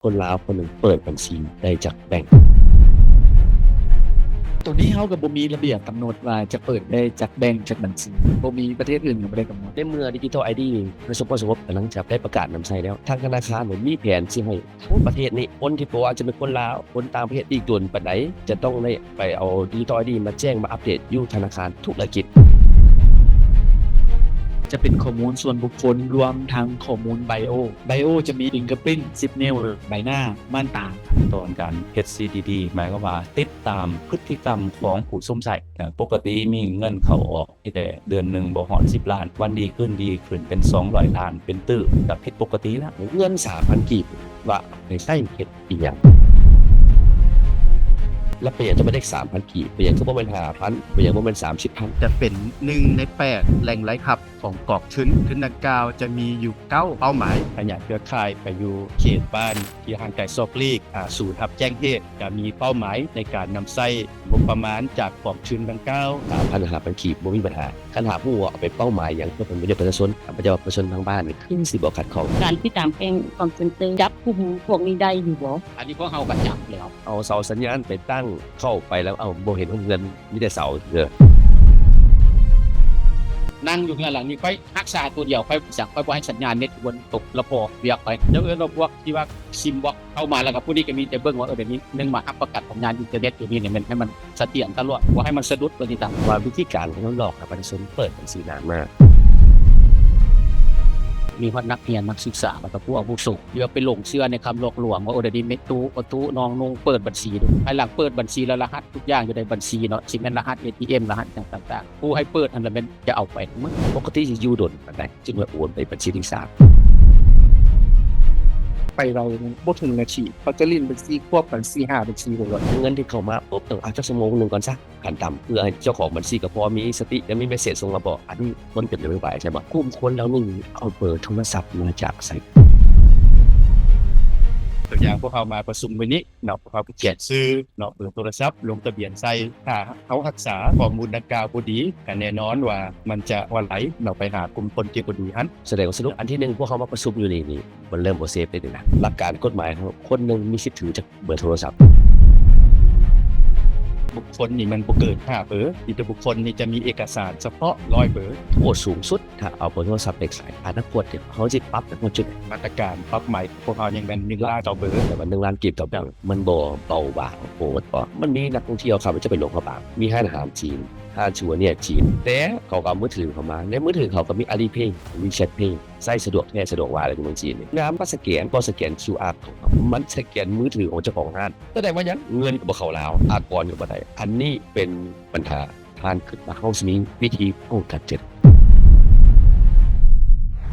ຄົນລາວຄົນໜຶ່ງເປີດບັນຊີໄດ້ຈັກແບງ? ໂຕນີ້ເຮົາກໍບໍ່ມີລະບຽບກຳນົດວ່າຈະເປີດໄດ້ຈັກແບງ ຈັກບັນຊີ, ບໍ່ມີ, ປະເທດອື່ນກໍບໍ່ໄດ້ກຳນົດ. ໃນເມື່ອ Digital ID ປະສົບຜົນສຳເລັດ ກຳລັງຈະໄດ້ປະກາດນຳໃຊ້ແລ້ວ, ທາງທະນາຄານນີ້ມີແຜນຊິໃຫ້ ທັງປະເທດນີ້ ຄົນທີ່ບໍ່ວ່າຈະເປັນຄົນລາວ, ຄົນຕ່າງປະເທດ ອີກດົນປານໃດ ຈະຕ້ອງໄດ້ໄປເອົາ Digital ID ມາແຈ້ງ ມາອັບເດດຢູ່ທະນາຄານທຸລະກິດ. ຈະເປັນຂໍ້ມູນສ່ວນບຸກຄົນ ລວມທັງຂໍ້ມູນ Bio. Bio ຈະມີ Fingerprint ສິບນິ້ວ, ໃບໜ້າ, ມ່ານຕາ. ຂັ້ນຕອນການເຮັດ CDD ໝາຍຄວາມວ່າຕິດຕາມພຶດຕິກຳຂອງຜູ້ຊົມໃຊ້. ປົກກະຕິມີເງິນເຂົ້າອອກ ມີແຕ່ເດືອນໜຶ່ງບໍ່ຮອດສິບລ້ານ, ວັນດີຂຶ້ນດີຂຶ້ນເປັນສອງຮ້ອຍລ້ານ ເປັນຕື້ ກໍຜິດປົກກະຕິລະ. ເງິນສາມພັນກີບ ວ່າໄປໃຊ້ເຮັດອີ່ຫຍັງ? ແລ້ວເປັນຫຍັງຈະມາໄດ້ສາມພັນກີບ? ເປັນຫຍັງຄືບໍ່ແມ່ນຫ້າພັນ? ເປັນຫຍັງບໍ່ແມ່ນສາມສິບພັນ? ຈະເປັນໜຶ່ງໃນແປດແຫຼ່ງລາຍຮັບຂອງກອງທຶນ. ທຶນດັ່ງກ່າວຈະມີຢູ່ເກົ້າເປົ້າໝາຍ, ຂະຫຍາຍເຄືອຂ່າຍໄປຢູ່ເຂດບ້ານທີ່ຫ່າງໄກສອກຫຼີກ, ສູນຮັບແຈ້ງເຫດ, ຈະມີເປົ້າໝາຍໃນການນຳໃຊ້ງົບປະມານຈາກກອງທຶນດັ່ງກ່າວ. ສາມພັນ ຫ້າພັນກີບບໍ່ມີບັນຫາ. ຄັນຫາກຮູ້ວ່າເອົາໄປເປົ້າໝາຍຫຍັງ ເພື່ອຜົນປະໂຫຍດປະຊາຊົນ, ຂ້າພະເຈົ້າວ່າປະຊາຊົນທາງບ້ານນີ້ຄືຊິບໍ່ຂັດຂ້ອງ. ການຕິດຕາມແກ້ງກອງທຶນຕື່ມ ຈັບກຸ່ມພວກນີ້ໄດ້ຢູ່ບໍ່? ອັນນີ້ພວກເຮົາກໍຈັບແລ້ວ. ເອົາເສົາສັນຍານໄປຕັ້ງເຂົ້າໄປແລ້ວ ເອົາ ບໍ່ເຫັນເຮືອນ ມີແຕ່ເສົາເດີ. ນັ່ງຢູ່ເຮືອນຫຼັງນີ້ ຂ້ອຍຮັກສາຕົວດຽວ, ຂ້ອຍບໍ່ສັງ, ຂ້ອຍບໍ່ໃຫ້ສັນຍານເນັດຢູ່ບົນໂຕະ ລະພໍວຽກຂ້ອຍ. ເຈົ້າເອີ້ນວ່າພວກທີ່ວ່າຊິມບອກ ເຂົ້າມາແລ້ວກໍຜູ້ນີ້ກໍມີແຕ່ເບິ່ງວ່າ ເອີ ດຽວນີ້ໜຶ່ງມາຮັບປະກັນສັນຍານອິນເຕີເນັດຢູ່ນີ້ ແມ່ນໃຫ້ມັນສະຖຽນຕະຫຼອດ, ບໍ່ໃຫ້ມັນສະດຸດວ່າຊິຕາມ. ວ່າວິທີການຂອງເຮົາຫຼອກໃຫ້ປະຊາຊົນເປີດບັນຊີນາມາ ມີຮອດນັກຮຽນນັກສຶກສາ ແລ້ວກໍຜູ້ອາວຸໂສ ຢ່າໄປຫຼົງເຊື່ອໃນຄຳຫຼອກລວງວ່າ ໂອ້ ດຽວນີ້ແມ່ຕູ້ ຕູ້ນ້ອງນຸ່ງເປີດບັນຊີດູ. ພາຍຫຼັງເປີດບັນຊີແລ້ວ ລະຫັດທຸກຢ່າງຢູ່ໃນບັນຊີເນາະ, ຊິແມ່ນລະຫັດ ເອທີເອັມ ລະຫັດຫຍັງຕ່າງໆ ຜູ້ໃຫ້ເປີດຫັ້ນລະແມ່ນຈະເອົາໄປໝົດ. ປົກກະຕິຊິຢູ່ດົນປານໃດ ຈຶ່ງວ່າໂອນໄປບັນຊີທີສາມ? ໄປເວົ້າບໍ່ເຖິງນາທີ ເຂົາຈະຫຼິ້ນເປັນສີ່ຂວບກັນ ສີ່ຫ້າບັນຊີໂລດ. ເງິນທີ່ເຂົ້າມາປຸບ ຕ້ອງ ອາ ຈັກຊົ່ວໂມງໜຶ່ງກ່ອນຊະ ຂັ້ນຕ່ຳ ເພື່ອໃຫ້ເຈົ້າຂອງບັນຊີກໍພໍມີສະຕິ ແລະ ມີເມສເສດສົ່ງມາບອກ. ອັນນີ້ມັນເປັນນະໂຍບາຍໃຊ່ບໍ່? ກຸ່ມຄົນເຫຼົ່ານີ້ເອົາເບີໂທລະສັບມາຈາກໃສ? ຕົວຢ່າງ ພວກເຮົາມາປະຊຸມມື້ນີ້ເນາະ, ພວກເຮົາກໍຂຽນຊື່ເນາະ, ເບີໂທລະສັບ ລົງທະບຽນໃສ່. ຖ້າເຮົາຮັກສາຂໍ້ມູນດັ່ງກ່າວບໍ່ດີ ກໍແນ່ນອນວ່າມັນຈະຫວັ່ນໄຫຼເນາະ ໄປຫາກຸ່ມຄົນທີ່ບໍ່ດີຫັ້ນ. ສະແດງວ່າສະຫຼຸບ ອັນທີໜຶ່ງ ພວກເຮົາມາປະຊຸມຢູ່ນີ້ນີ້ ມັນເລີ່ມບໍ່ເຊຟເດ້ນີ້ນະ. ຫຼັກການກົດໝາຍເຮົາ ຄົນໜຶ່ງມີສິດຖືຈັກເບີໂທລະສັບ? ບຸກຄົນນີ້ມັນບໍ່ເກີນຫ້າເບີ, ນິຕິບຸກຄົນນີ້ຈະມີເອກະສານສະເພາະຮ້ອຍເບີ. ໂທດສູງສຸດ ຖ້າເອົາເບີໂທລະສັບໄປຂາຍ ອະນາຄົດເຮົາຊິປັບໄປຮອດຈຸດໃດ? ມາດຕະການປັບໃໝຂອງພວກເຮົາຍັງແມ່ນໜຶ່ງລ້ານຕໍ່ເບີ. ແຕ່ວ່າໜຶ່ງລ້ານກີບຕໍ່ເບີ ມັນບໍ່ເບົາບາງໂພດບໍ? ມັນມີນັກທ່ອງທ່ຽວ ຂ້າພະເຈົ້າໄປລົງພະບາງ ມີຮ້ານອາຫານຈີນ, ຮ້ານຊູເວເນຍຈີນ, ແຕ່ເຂົາກໍເອົາມືຖືເຂົ້າມາ, ໃນມືຖືເຂົາກໍມີ Alipay, WeChat Pay. ໃຊ້ສະດວກແທ້ສະດວກວ່າແລ້ວຢູ່ເມືອງຈີນນີ້. ຍາມມາສະແກນ ບໍ່ສະແກນຄິວອາໂຄດ ມັນສະແກນມືຖືຂອງເຈົ້າຂອງຮ້ານ. ສະແດງວ່າຫຍັງ? ເງິນກໍບໍ່ເຂົ້າລາວ, ອາກອນກໍບໍ່ໄດ້. ອັນນີ້ເປັນບັນຫາ. ທ່ານຄິດວ່າເຮົາຊິມີວິທີປ້ອງກັນຈັ່ງໃດ?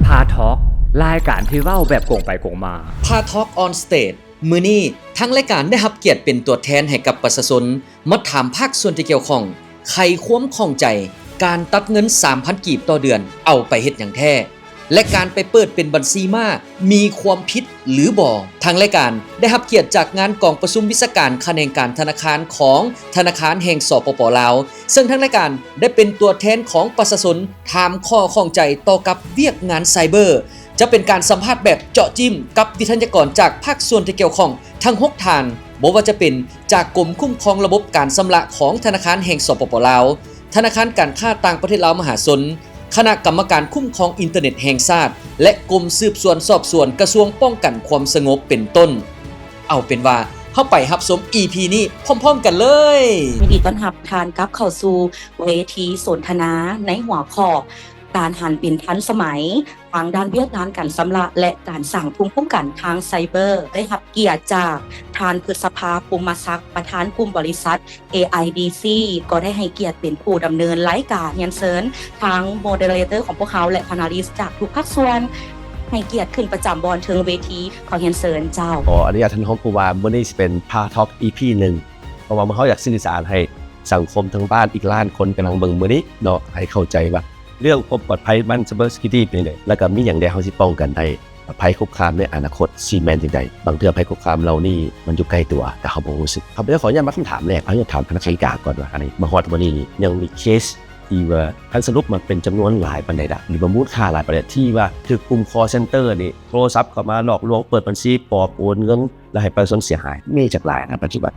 Pha Talk ລາຍການທີ່ເວົ້າແບບກົງໄປກົງມາ. Pha Talk on Stage ມື້ນີ້ ທາງລາຍການໄດ້ຮັບກຽດເປັນຕົວແທນໃຫ້ກັບປະຊາຊົນ ມາຖາມພາກສ່ວນທີ່ກ່ຽວຂ້ອງ ໄຂຄວາມຂ້ອງໃຈ ການຕັດເງິນສາມພັນກີບຕໍ່ເດືອນ ເອົາໄປເຮັດຫຍັງແທ້ ແລະ ການໄປເປີດເປັນບັນຊີມ້າ ມີຄວາມຜິດຫຼືບໍ່? ທາງລາຍການໄດ້ຮັບກຽດຈາກງານກອງປະຊຸມວິຊາການຂະແໜງການທະນາຄານຂອງທະນາຄານແຫ່ງ ສປປ ລາວ, ເຊິ່ງທາງລາຍການໄດ້ເປັນຕົວແທນຂອງປະຊາຊົນ ຖາມຂໍ້ຂ້ອງໃຈຕໍ່ກັບວຽກງານໄຊເບີ. ຈະເປັນການສຳພາດແບບເຈາະຈິ້ມກັບວິທະຍາກອນຈາກພາກສ່ວນທີ່ກ່ຽວຂ້ອງທັງຫົກທ່ານ, ບໍ່ວ່າຈະເປັນຈາກກົມຄຸ້ມຄອງລະບົບການຊຳລະຂອງທະນາຄານແຫ່ງ ສປປ ລາວ, ທະນາຄານການຄ້າຕ່າງປະເທດລາວມະຫາຊົນ, ຄະນະກຳມະການຄຸ້ມຄອງອິນເຕີເນັດແຫ່ງຊາດ ແລະ ກົມສືບສວນສອບສວນກະຊວງປ້ອງກັນຄວາມສະຫງົບ ເປັນຕົ້ນ. ເອົາເປັນວ່າ ເຮົາໄປຮັບຊົມ ອີ ພີ ນີ້ພ້ອມໆກັນເລີຍ. ຍິນດີຕ້ອນຮັບທ່ານກັບເຂົ້າສູ່ເວທີສົນທະນາໃນຫົວຂໍ້ ການຫັນເປັນທັນສະໄໝ ທາງດ້ານວຽກງານການຊຳລະ ແລະ ການສ້າງພູມຄຸ້ມກັນທາງໄຊເບີ. ໄດ້ຮັບກຽດຈາກທ່ານ ພຶດສະພາ ພູມມະສັກ ປະທານກຸ່ມບໍລິສັດ ເອໄອດີຊີ ກໍໄດ້ໃຫ້ກຽດເປັນຜູ້ດຳເນີນລາຍການ. ຮຽນເຊີນທາງໂມເດີເຣເຕີຂອງພວກເຮົາ ແລະ ພາເນລິສຈາກທຸກພາກສ່ວນ ໃຫ້ກຽດຂຶ້ນປະຈຳບ່ອນເທິງເວທີ. ຂໍຮຽນເຊີນເຈົ້າ. ຂໍອະນຸຍາດທ່ານຮອງຜູ້ວ່າ ມື້ນີ້ຊິເປັນ Pha Talk ອີ ພີ ໜຶ່ງ ເພາະວ່າເຮົາຢາກສື່ສານໃຫ້ສັງຄົມທາງບ້ານອີກລ້ານຄົນກຳລັງເບິ່ງມື້ນີ້ເນາະ ໃຫ້ເຂົ້າໃຈວ່າ ເລື່ອງຄວາມປອດໄພດ້ານ Cyber Security ເປັນຈັ່ງໃດ ແລ້ວກໍມີຫຍັງແດ່ເຮົາຊິປ້ອງກັນໄດ້ ໄພຄຸກຄາມໃນອະນາຄົດຊິແມ່ນຈັ່ງໃດ. ບາງເທື່ອໄພຄຸກຄາມເຫຼົ່ານີ້ມັນຢູ່ໃກ້ຕົວ ແຕ່ເຮົາບໍ່ຮູ້ສຶກ. ເຮົາໄປຂໍອະນຸຍາດມາຄຳຖາມແລກ, ເຮົາຢາກຖາມທ່ານນາຍກາກ່ອນວ່າ ອັນນີ້ມາຮອດມື້ນີ້ນີ້ ຍັງມີເຄສ ທີ່ວ່າ ຄັນສະຫຼຸບມາເປັນຈຳນວນຫຼາຍປານໃດລະ ຫຼືວ່າມູນຄ່າຫຼາຍປານໃດ ທີ່ວ່າຖືກກຸ່ມ call center ນີ້ໂທລະສັບເຂົ້າມາຫຼອກລວງເປີດບັນຊີປອມ ໂອນເງິນ ແລ້ວໃຫ້ປະຊາຊົນເສຍຫາຍ ມີຈັກລາຍນະປັດຈຸບັນ?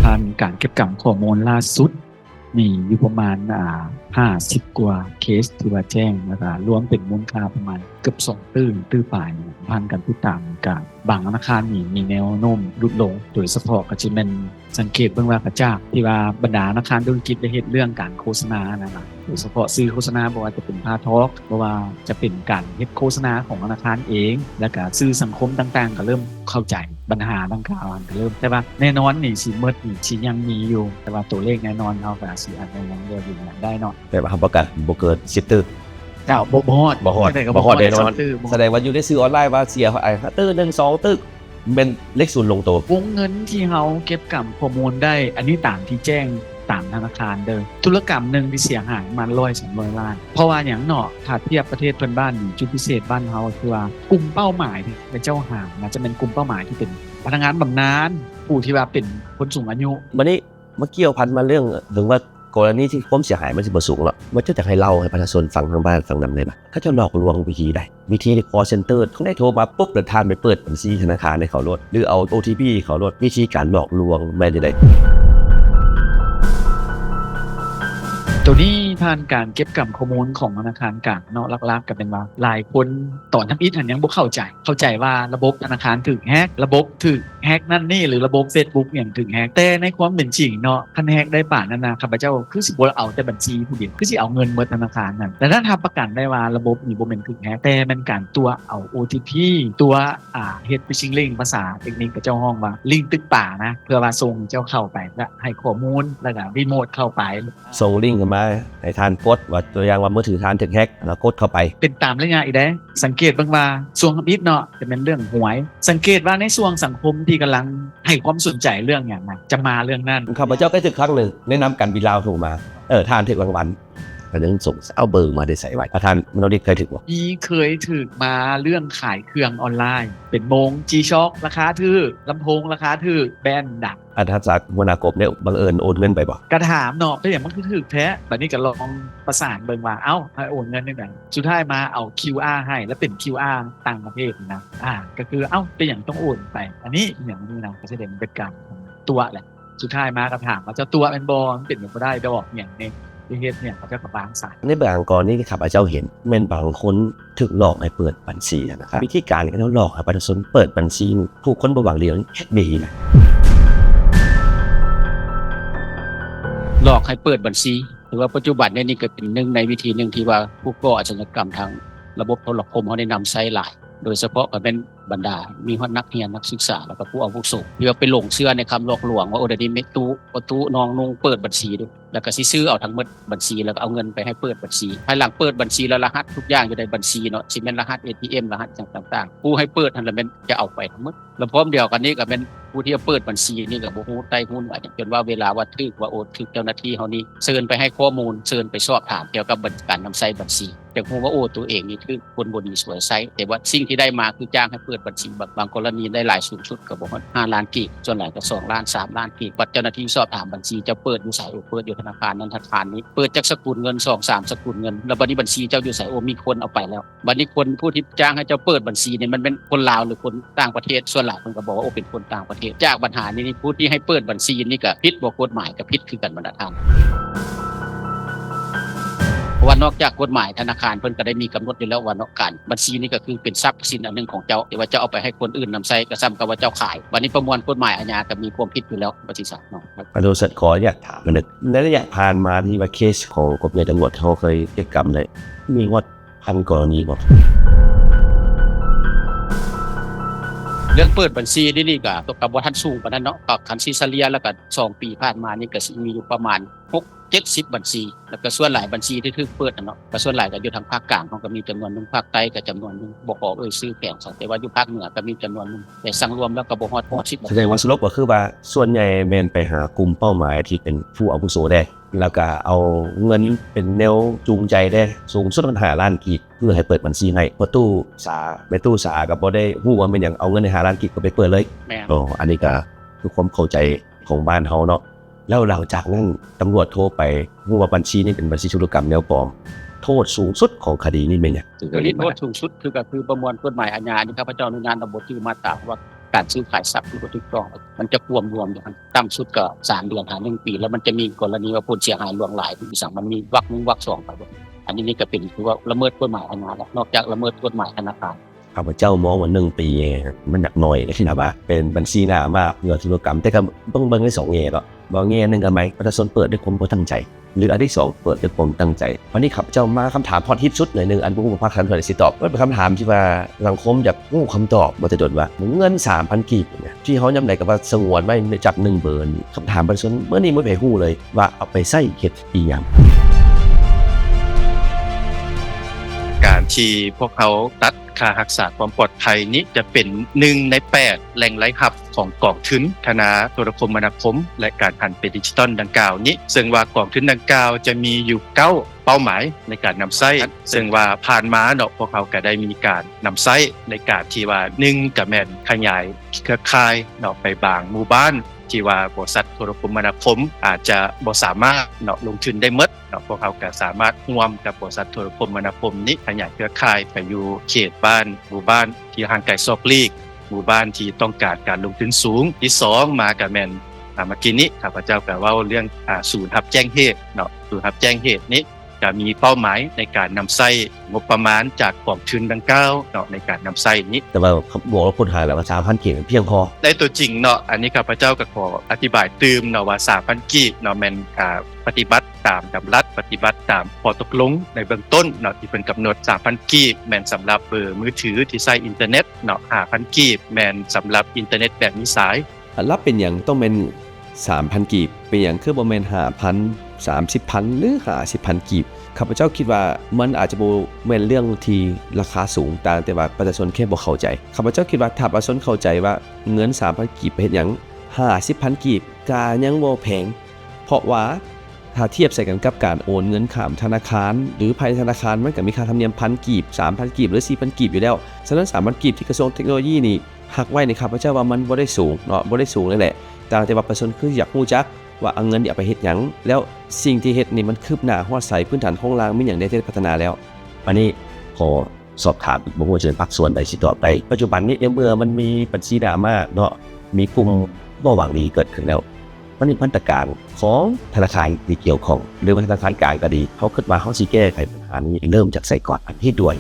ຜ່ານການເກັບກຳຂໍ້ມູນລ່າສຸດນີ້ ຢູ່ປະມານ ອ່າ ຫ້າສິບກວ່າເຄສທີ່ວ່າແຈ້ງ ແລ້ວກະລວມເປັນມູນຄ່າປະມານເກືອບສອງຕື້ ຕື້ປາຍ. ຜ່ານການຕິດຕາມ ກະບາງທະນາຄານນີ້ມີແນວໂນ້ມຫຼຸດລົງ ໂດຍສະເພາະກະຊິແມ່ນ ສັງເກດເບິ່ງວ່າກະຈາກທີ່ວ່າບັນດາທະນາຄານທຸລະກິດໄດ້ເຮັດເລື່ອງການໂຄສະນານັ້ນລະ ໂດຍສະເພາະສື່ໂຄສະນາ ບໍ່ວ່າຈະເປັນພາທອກ ບໍ່ວ່າຈະເປັນການເຮັດໂຄສະນາຂອງທະນາຄານເອງ ແລ້ວກະສື່ສັງຄົມຕ່າງໆ ກະເລີ່ມເຂົ້າໃຈບັນຫາດັ່ງກ່າວ ກະເລີ່ມ ແຕ່ວ່າແນ່ນອນນີ້ຊິໝົດນີ້ຊິຍັງມີຢູ່ ແຕ່ວ່າໂຕເລກແນ່ນອນເຮົາກະຊິອາດຈະຍັງບໍ່ຢືນຢັນໄດ້ເນາະ. ແຕ່ວ່າຮັບປະກັນບໍ່ເກີນສິບຕຶກ ເຈົ້າ ບໍ່ ບໍ່ຮອດ ບໍ່ຮອດ ບໍ່ຮອດແນ່ນອນ. ສະແດງວ່າຢູ່ໃນສື່ອອນລາຍວ່າເສຍ ອ່າ ຕຶກໜຶ່ງ ສອງຕຶກ ແມ່ນເລກສູນລົງໂຕ. ວົງເງິນທີ່ເຮົາເກັບກຳຂໍ້ມູນໄດ້ ອັນນີ້ຕາມທີ່ແຈ້ງຕາມທະນາຄານເດີ້ ທຸລະກຳໜຶ່ງທີ່ເສຍຫາຍປະມານຮ້ອຍ ສອງຮ້ອຍລ້ານ. ເພາະວ່າຫຍັງເນາະ ຖ້າທຽບປະເທດເພື່ອນບ້ານນີ້ ຈຸດພິເສດບ້ານເຮົາຄືວ່າ ກຸ່ມເປົ້າໝາຍທີ່ເຂົາເຈົ້າຫານະ ຈະແມ່ນກຸ່ມເປົ້າໝາຍທີ່ເປັນພະນັກງານບຳນານ ຜູ້ທີ່ວ່າເປັນຄົນສູງອາຍຸ. ບາດນີ້ ມາກ່ຽວພັນມາເລື່ອງ ເຖິງວ່າກໍລະນີທີ່ຄວາມເສຍຫາຍມັນຊິບໍ່ສູງເນາະ ມັນຈະຢາກໃຫ້ເລົ່າໃຫ້ປະຊາຊົນຟັງທາງບ້ານຟັງນຳໄດ້ບໍ່ ເຂົາເຈົ້າຫຼອກລວງວິທີໃດ? ວິທີ call center ເຂົາໄດ້ໂທມາປຸບ ແລ້ວທ່ານໄປເປີດບັນຊີທະນາຄານໃຫ້ເຂົາໂລດ ຫຼືເອົາ ໂອທີພີ ເຂົາໂລດ ວິທີການຫຼອກລວງແມ່ນຈັ່ງໃດ? ໂຕນີ້ຜ່ານການເກັບກຳຂໍ້ມູນຂອງທະນາຄານກາງເນາະ ຫຼັກໆກະແມ່ນວ່າຫຼາຍຄົນຕອນທຳອິດຫັ້ນຍັງບໍ່ເຂົ້າໃຈ ເຂົ້າໃຈວ່າລະບົບທະນາຄານຖືກແຮັກ ລະບົບຖືກ ແຮັກນັ້ນນີ້ ຫຼືລະບົບເຟສບຸກຫຍັງຖືກແຮັກ ແຕ່ໃນຄວາມເປັນຈິງເນາະ ຄັນແຮັກໄດ້ປານນັ້ນນະ ຂ້າພະເຈົ້າຄືຊິບໍ່ເອົາແຕ່ບັນຊີຜູ້ດຽວ ຄືຊິເອົາເງິນໝົດທະນາຄານນັ້ນ. ແລະນັ້ນຮັບປະກັນໄດ້ວ່າລະບົບນີ້ບໍ່ແມ່ນຖືກແຮັກ ແຕ່ແມ່ນການຕົວະເອົາໂອທີພີ ຕົວະ ອ່າ ເຮັດ phishing link ພາສາເຕັກນິກເຂົາເຈົ້າຮ້ອງວ່າລິ້ງຕຶກປານະ ເພື່ອວ່າສົ່ງໃຫ້ເຈົ້າເຂົ້າໄປ ແລະໃຫ້ຂໍ້ມູນ ແລ້ວກະຣີໂມດເຂົ້າໄປ ສົ່ງລິ້ງເຂົ້າມາ ໃຫ້ທ່ານກົດ ວ່າຕົວຢ່າງວ່າມືຖືທ່ານຖືກແຮັກ ແລ້ວກົດເຂົ້າໄປ. ເປັນຕາມໄລຍະອີກເດ້ ສັງເກດເບິ່ງວ່າຊ່ວງທຳອິດເນາະ ຈະແມ່ນເລື່ອງຫວຍ ສັງເກດວ່າໃນຊ່ວງສັງຄົມທີ່ກຳລັງໃຫ້ຄວາມສົນໃຈເລື່ອງຫຍັງນະ ຈະມາເລື່ອງນັ້ນ. ຂ້າພະເຈົ້າເຄີຍຖືກຄັ້ງໜຶ່ງ ໃນນາມການບິນລາວໂທມາ ເອີ ທ່ານຖືກລາງວັນ ກະຍັງສົງໄສ ເອົາເບີມາແຕ່ໃສວະ? ທ່ານມະໂນດິດເຄີຍຖືກບໍ່? ມີ ເຄີຍຖືກມາເລື່ອງຂາຍເຄື່ອງອອນລາຍ ເປັນໂມງ ຈີຊັອກ ລາຄາຖືກ ລຳໂພງລາຄາຖືກ ແບຣນດັງ. ອາ ທ່ານສາກຫົວໜ້າກົບນີ້ບັງເອີນໂອນເງິນໄປບໍ່? ກະຖາມເນາະ ເປັນຫຍັງມັນຄືຖືກແທ້? ບາດນີ້ກະລອງປະສານເບິ່ງວ່າ ເອົ້າ ໃຫ້ໂອນເງິນຈັ່ງໃດ? ສຸດທ້າຍມາເອົາຄິວອາໃຫ້ ແລ້ວເປັນຄິວອາຕ່າງປະເທດນະ ອາ ກະຄື ເອົ້າ ເປັນຫຍັງຕ້ອງໂອນໄປ ອັນນີ້ຫຍັງນີ້ນະ ກະສະແດງເປັນການຕົວະແຫຼະ. ສຸດທ້າຍມາກະຖາມວ່າ ເຈົ້າຕົວະແມ່ນບໍ່? ມັນເປັນໄປບໍ່ໄດ້ດອກ ຫຍັງນີ້ ເຮັດຫຍັງ ເຂົາເຈົ້າກະວາງສາຍ. ໃນບາງກໍລະນີທີ່ຂ້າພະເຈົ້າເຫັນ ແມ່ນບາງຄົນຖືກຫຼອກໃຫ້ເປີດບັນຊີນະ ວິທີການທີ່ເຂົາເຈົ້າຫຼອກໃຫ້ປະຊາຊົນເປີດບັນຊີ ຜູ້ຄົນບໍ່ຫວັງດີເຮັດດີນະ. ຫຼອກໃຫ້ເປີດບັນຊີ ຖືວ່າປັດຈຸບັນນີ້ກະເປັນໜຶ່ງໃນວິທີໜຶ່ງທີ່ວ່າຜູ້ກໍ່ອາຊະຍາກຳທາງລະບົບໂທລະຄົມເຮົາໄດ້ນຳໃຊ້ຫຼາຍ ໂດຍສະເພາະກະແມ່ນ ບັນດາມີຮອດນັກຮຽນນັກສຶກສາ ແລ້ວກະຜູ້ອາວຸໂສ ທີ່ວ່າໄປຫຼົງເຊື່ອໃນຄຳຫຼອກລວງວ່າ ໂອ້ ດຽວນີ້ແມ່ຕູ້ ພໍ່ຕູ້ ນ້ອງນຸ່ງເປີດບັນຊີເດີ້ ແລ້ວກະຊິຊື້ເອົາທັງໝົດບັນຊີ ແລ້ວກະເອົາເງິນໄປໃຫ້ເປີດບັນຊີ ພາຍຫຼັງເປີດບັນຊີແລ້ວ ລະຫັດທຸກຢ່າງຢູ່ໃນບັນຊີເນາະ ຊິແມ່ນລະຫັດເອທີເອັມ ລະຫັດຫຍັງຕ່າງໆ ຜູ້ໃຫ້ເປີດຫັ້ນລະແມ່ນຈະເອົາໄປທັງໝົດ ລະພ້ອມດຽວກັນນີ້ກະແມ່ນຜູ້ທີ່ເປີດບັນຊີນີ້ກະບໍ່ຮູ້ໄຕ້ຫຸ້ນຫຍັງ ຈົນວ່າເວລາວ່າຖືກວ່າ ໂອ້ ຖືກເຈົ້າໜ້າທີ່ເຮົານີ້ເຊີນໄປໃຫ້ຂໍ້ມູນ ເຊີນໄປສອບຖາມກ່ຽວກັບການນຳໃຊ້ບັນຊີ ຈັ່ງຮູ້ວ່າ ໂອ້ ໂຕເອງນີ້ຖືກຄົນບໍ່ດີສວຍໃຊ້ ແຕ່ວ່າສິ່ງທີ່ໄດ້ມາຄືຈ້າງໃຫ້ເປີດບັນຊີ ບາງ ບາງກໍລະນີໄດ້ຫຼາຍ ສູງສຸດກະບໍ່ຮອດຫ້າລ້ານກີບ ສ່ວນຫຼາຍກະສອງລ້ານ ສາມລ້ານກີບ ບັດເຈົ້າໜ້າທີ່ສອບຖາມບັນຊີ ເຈົ້າເປີດຢູ່ໃສ? ໂອ້ ເປີດຢູ່ທະນາຄານນັ້ນທະນາຄານນີ້ ເປີດຈັກສະກຸນເງິນ ສອງສາມສະກຸນເງິນ ລະບັດນີ້ບັນຊີເຈົ້າຢູ່ໃສ? ໂອ້ ມີຄົນເອົາໄປແລ້ວ. ບັດນີ້ຄົນຜູ້ທີ່ຈ້າງໃຫ້ເຈົ້າເປີດບັນຊີນີ້ ມັນແມ່ນຄົນລາວ ຫຼື ຄົນຕ່າງປະເທດ? ສ່ວນຫຼາຍເພິ່ນກະບອກວ່າ ໂອ້ ເປັນຄົນຕ່າງປະເທດ. ຈາກບັນຫານີ້ ຜູ້ທີ່ໃຫ້ເປີດບັນຊີນີ້ກະຜິດບໍ່ກົດໝາຍ ກະຜິດຄືກັນບັນດາທ່ານ. ເພາະວ່ານອກຈາກກົດໝາຍທະນາຄານເພິ່ນກະໄດ້ມີກຳນົດຢູ່ແລ້ວວ່າເນາະ ການບັນຊີນີ້ກະຄືເປັນຊັບສິນອັນໜຶ່ງຂອງເຈົ້າ ທີ່ວ່າເຈົ້າເອົາໄປໃຫ້ຄົນອື່ນນຳໃຊ້ ກະສ່ຳກັບວ່າເຈົ້າຂາຍ. ບັດນີ້ປະມວນກົດໝາຍອາຍາກະມີຄວາມຜິດຢູ່ແລ້ວ ວ່າຊີ້ສະເນາະ. ອາ ໂຕສັດ ຂໍອະນຸຍາດຖາມໜຶ່ງ ໃນໄລຍະຜ່ານມາທີ່ວ່າເຄສຂອງກົມໃຫຍ່ຕຳຫຼວດເຮົາເຄີຍເກັບກຳໄດ້ ມີຮອດພັນກໍລະນີບໍ່? ເລື່ອງເປີດບັນຊີນີ້ກະ ກະບໍ່ທັນສູງປານນັ້ນເນາະ ກະຄັນຊິສະເລ່ຍແລ້ວກະສອງປີຜ່ານມານີ້ກະຊິມີຢູ່ປະມານຫົກ ເຈັດສິບບັນຊີ ແລ້ວກະສ່ວນຫຼາຍບັນຊີທີ່ຖືກເປີດຫັ້ນເນາະ ກະສ່ວນຫຼາຍກະຢູ່ທາງພາກກາງເຮົາກະມີຈຳນວນໜຶ່ງ ພາກໃຕ້ກະຈຳນວນໜຶ່ງ ບໍ່ຂໍເອີ່ຍຊື່ແຂວງໃສ ແຕ່ວ່າຢູ່ພາກເໜືອກະມີຈຳນວນໜຶ່ງ ແຕ່ສັງລວມແລ້ວກະບໍ່ຮອດສິບບັນຊີ. ສະແດງວ່າສະຫຼຸບກະຄືວ່າສ່ວນໃຫຍ່ແມ່ນໄປຫາກຸ່ມເປົ້າໝາຍທີ່ເປັນຜູ້ອາວຸໂສແດ່ ແລ້ວກະເອົາເງິນເປັນແນວຈູງໃຈແດ່ ສູງສຸດມັນຫ້າລ້ານກີບ ເພື່ອໃຫ້ເປີດບັນຊີໃຫ້ ພໍ່ຕູ້ສາ ແມ່ຕູ້ສາກະບໍ່ໄດ້ຮູ້ວ່າແມ່ນຫຍັງ ເອົາເງິນໃຫ້ຫ້າລ້ານກີບກະໄປເປີດເລີຍ. ແມ່ນ ໂອ້ ອັນນີ້ກະຄືຄວາມເຂົ້າໃຈຂອງບ້ານເຮົາເນາະ. ແລ້ວຫຼັງຈາກນັ້ນຕຳຫຼວດໂທໄປ ຮູ້ວ່າບັນຊີນີ້ເປັນບັນຊີທຸລະກຳແນວປອມ. ໂທດສູງສຸດຂອງຄະດີນີ້ແມ່ນຫຍັງ? ໂທດສູງສຸດຄື ກໍຄືປະມວນກົດໝາຍອາຍາ ອັນນີ້ຂ້າພະເຈົ້າອະນຸຍາດນຳ ບໍ່ຖືກມາດຕາ ເພາະວ່າການຊື້ຂາຍຊັບທີ່ບໍ່ຖືກຕ້ອງ ມັນຈະກວມລວມຢູ່ຫັ້ນ ຕ່ຳສຸດກໍສາມເດືອນຫາໜຶ່ງປີ ແລ້ວມັນຈະມີກໍລະນີວ່າຜົນເສຍຫາຍຫຼວງຫຼາຍ ອີ່ຫຍັງ ມັນມີວັກໜຶ່ງ ວັກສອງໄປ. ອັນນີ້ນີ້ກໍເປັນ ຖືວ່າລະເມີດກົດໝາຍອາຍາແລ້ວ ນອກຈາກລະເມີດກົດໝາຍທະນາຄານ. ຂ້າພະເຈົ້າມອງວ່າໜຶ່ງປີມັນຍັງໜ້ອຍເນາະ ທີ່ວ່າເປັນບັນຊີໜ້າມາກເພື່ອທຸລະກຳ ແຕ່ກໍຕ້ອງເບິ່ງໄດ້ສອງແງ່ເນາະ. ເວົ້າແງ່ໜຶ່ງກໍໝາຍປະຊາຊົນເປີດດ້ວຍຄວາມບໍ່ຕັ້ງໃຈ ຫຼື ອັນທີສອງເປີດດ້ວຍຄວາມຕັ້ງໃຈ. ບາດນີ້ຂ້າພະເຈົ້າມາຄຳຖາມຮອດຮິດສຸດໜ້ອຍໜຶ່ງ ອັນບໍ່ຮູ້ວ່າພາກການເມືອງຊິຕອບ ມັນເປັນຄຳຖາມທີ່ວ່າສັງຄົມຢາກຮູ້ຄຳຕອບວ່າ ຈະດົນວ່າເງິນສາມພັນກີບນີ້ ທີ່ເຮົາຍາມໃດກໍວ່າສະຫງວນໄວ້ຈາກໜຶ່ງເບີນີ້ ຄຳຖາມປະຊາຊົນມື້ນີ້ບໍ່ມີໃຜຮູ້ເລີຍວ່າເອົາໄປໃຊ້ເຮັດອີ່ຫຍັງ. ການທີ່ພວກເຮົາຕັດຄ່າຮັກສາຄວາມປອດໄພນີ້ ຈະເປັນໜຶ່ງໃນແປດແຫຼ່ງລາຍຮັບຂອງກອງທຶນພັດທະນາໂທລະຄົມມະນາຄົມ ແລະ ການຫັນໄປດິຈິຕອນດັ່ງກ່າວນີ້ ເຊິ່ງວ່າກອງທຶນດັ່ງກ່າວຈະມີຢູ່ເກົ້າເປົ້າໝາຍໃນການນຳໃຊ້ ເຊິ່ງວ່າຜ່ານມາເນາະ ພວກເຮົາກໍໄດ້ມີການນຳໃຊ້ໃນການທີ່ວ່າ ໜຶ່ງ ກໍແມ່ນຂະຫຍາຍເຄືອຂ່າຍເນາະ ໄປບາງໝູ່ບ້ານ ທີ່ວ່າບໍລິສັດໂທລະຄົມມະນາຄົມອາດຈະບໍ່ສາມາດເນາະ ລົງທຶນໄດ້ໝົດເນາະ ພວກເຮົາກໍສາມາດຮ່ວມກັບບໍລິສັດໂທລະຄົມມະນາຄົມນີ້ ຂະຫຍາຍເຄືອຂ່າຍໄປຢູ່ເຂດບ້ານ ໝູ່ບ້ານທີ່ຫ່າງໄກສອກຫຼີກ ໝູ່ບ້ານທີ່ຕ້ອງການການລົງທຶນສູງ. ທີສອງມາກໍແມ່ນ ອາ ເມື່ອກີ້ນີ້ຂ້າພະເຈົ້າກໍເວົ້າເລື່ອງ ອາ ສູນຮັບແຈ້ງເຫດເນາະ ສູນຮັບແຈ້ງເຫດນີ້ ກະມີເປົ້າໝາຍໃນການນຳໃຊ້ງົບປະມານຈາກກອງທຶນດັ່ງກ່າວເນາະ ໃນການນຳໃຊ້ນີ້. ແຕ່ວ່າບວກລົງທຶນຫາແລ້ວວ່າສາມພັນກີບພຽງພໍ ໃນຕົວຈິງເນາະ ອັນນີ້ຂ້າພະເຈົ້າກໍຂໍອະທິບາຍຕື່ມເນາະວ່າ ສາມພັນກີບເນາະ ແມ່ນ ອາ ປະຕິບັດຕາມດຳລັດ ປະຕິບັດຕາມຂໍ້ຕົກລົງໃນເບື້ອງຕົ້ນເນາະ ທີ່ເພິ່ນກຳນົດ. ສາມພັນກີບແມ່ນສຳລັບເບີມືຖືທີ່ໃຊ້ອິນເຕີເນັດເນາະ ຫ້າພັນກີບແມ່ນສຳລັບອິນເຕີເນັດແບບມີສາຍ. ແລ້ວເປັນຫຍັງຕ້ອງແມ່ນສາມພັນກີບ? ເປັນຫຍັງຄືບໍ່ແມ່ນຫ້າພັນ, ສາມສິບພັນ ຫຼື ຫ້າສິບພັນກີບ? ຂ້າພະເຈົ້າຄິດວ່າມັນອາດຈະບໍ່ແມ່ນເລື່ອງທີ່ລາຄາສູງ ຕ່າງແຕ່ວ່າປະຊາຊົນແຄ່ບໍ່ເຂົ້າໃຈ. ຂ້າພະເຈົ້າຄິດວ່າຖ້າປະຊາຊົນເຂົ້າໃຈວ່າເງິນສາມພັນກີບໄປເຮັດຫຍັງ, ຫ້າສິບພັນກີບກໍຍັງບໍ່ແພງ ເພາະວ່າ ຖ້າທຽບໃສ່ກັນກັບການໂອນເງິນຂ້າມທະນາຄານ ຫຼື ພາຍໃນທະນາຄານ ມັນກໍມີຄ່າທຳນຽມພັນກີບ, ສາມພັນກີບ ຫຼື ສີ່ພັນກີບຢູ່ແລ້ວ. ສະນັ້ນ ສາມພັນກີບທີ່ກະຊວງເທັກໂນໂລຢີນີ້ຫັກໄວ້ນີ້ ຂ້າພະເຈົ້າວ່າມັນບໍ່ໄດ້ສູງເນາະ, ບໍ່ໄດ້ສູງເລີຍແຫຼະ. ຕ່າງແຕ່ວ່າປະຊາຊົນຄືຢາກຮູ້ຈັກວ່າເອົາເງິນນີ້ເອົາໄປເຮັດຫຍັງ, ແລ້ວສິ່ງທີ່ເຮັດນີ້ມັນຄືບໜ້າຮອດໃສ, ພື້ນຖານໂຄງລ່າງມີຫຍັງແດ່ທີ່ໄດ້ພັດທະນາແລ້ວ. ອັນນີ້ຂໍ ສອບຖາມອີກ ບໍ່ຮູ້ວ່າຈະເປັນພາກສ່ວນໃດຊິຕອບໄດ້. ປັດຈຸບັນນີ້ ໃນເມື່ອມັນມີບັນຊີດຣາມາເນາະ ມີກຸ່ມບໍ່ຫວັງດີເກີດຂຶ້ນແລ້ວ, ມັນມີມາດຕະການຂອງທະນາຄານທີ່ກ່ຽວຂ້ອງ ຫຼືວ່າທະນາຄານກາງກໍດີ, ເຮົາຄິດວ່າເຮົາຊິແກ້ໄຂບັນຫານີ້ເລີ່ມຈາກໃສກ່ອນ? ອັນທີ່ດ່ວນ.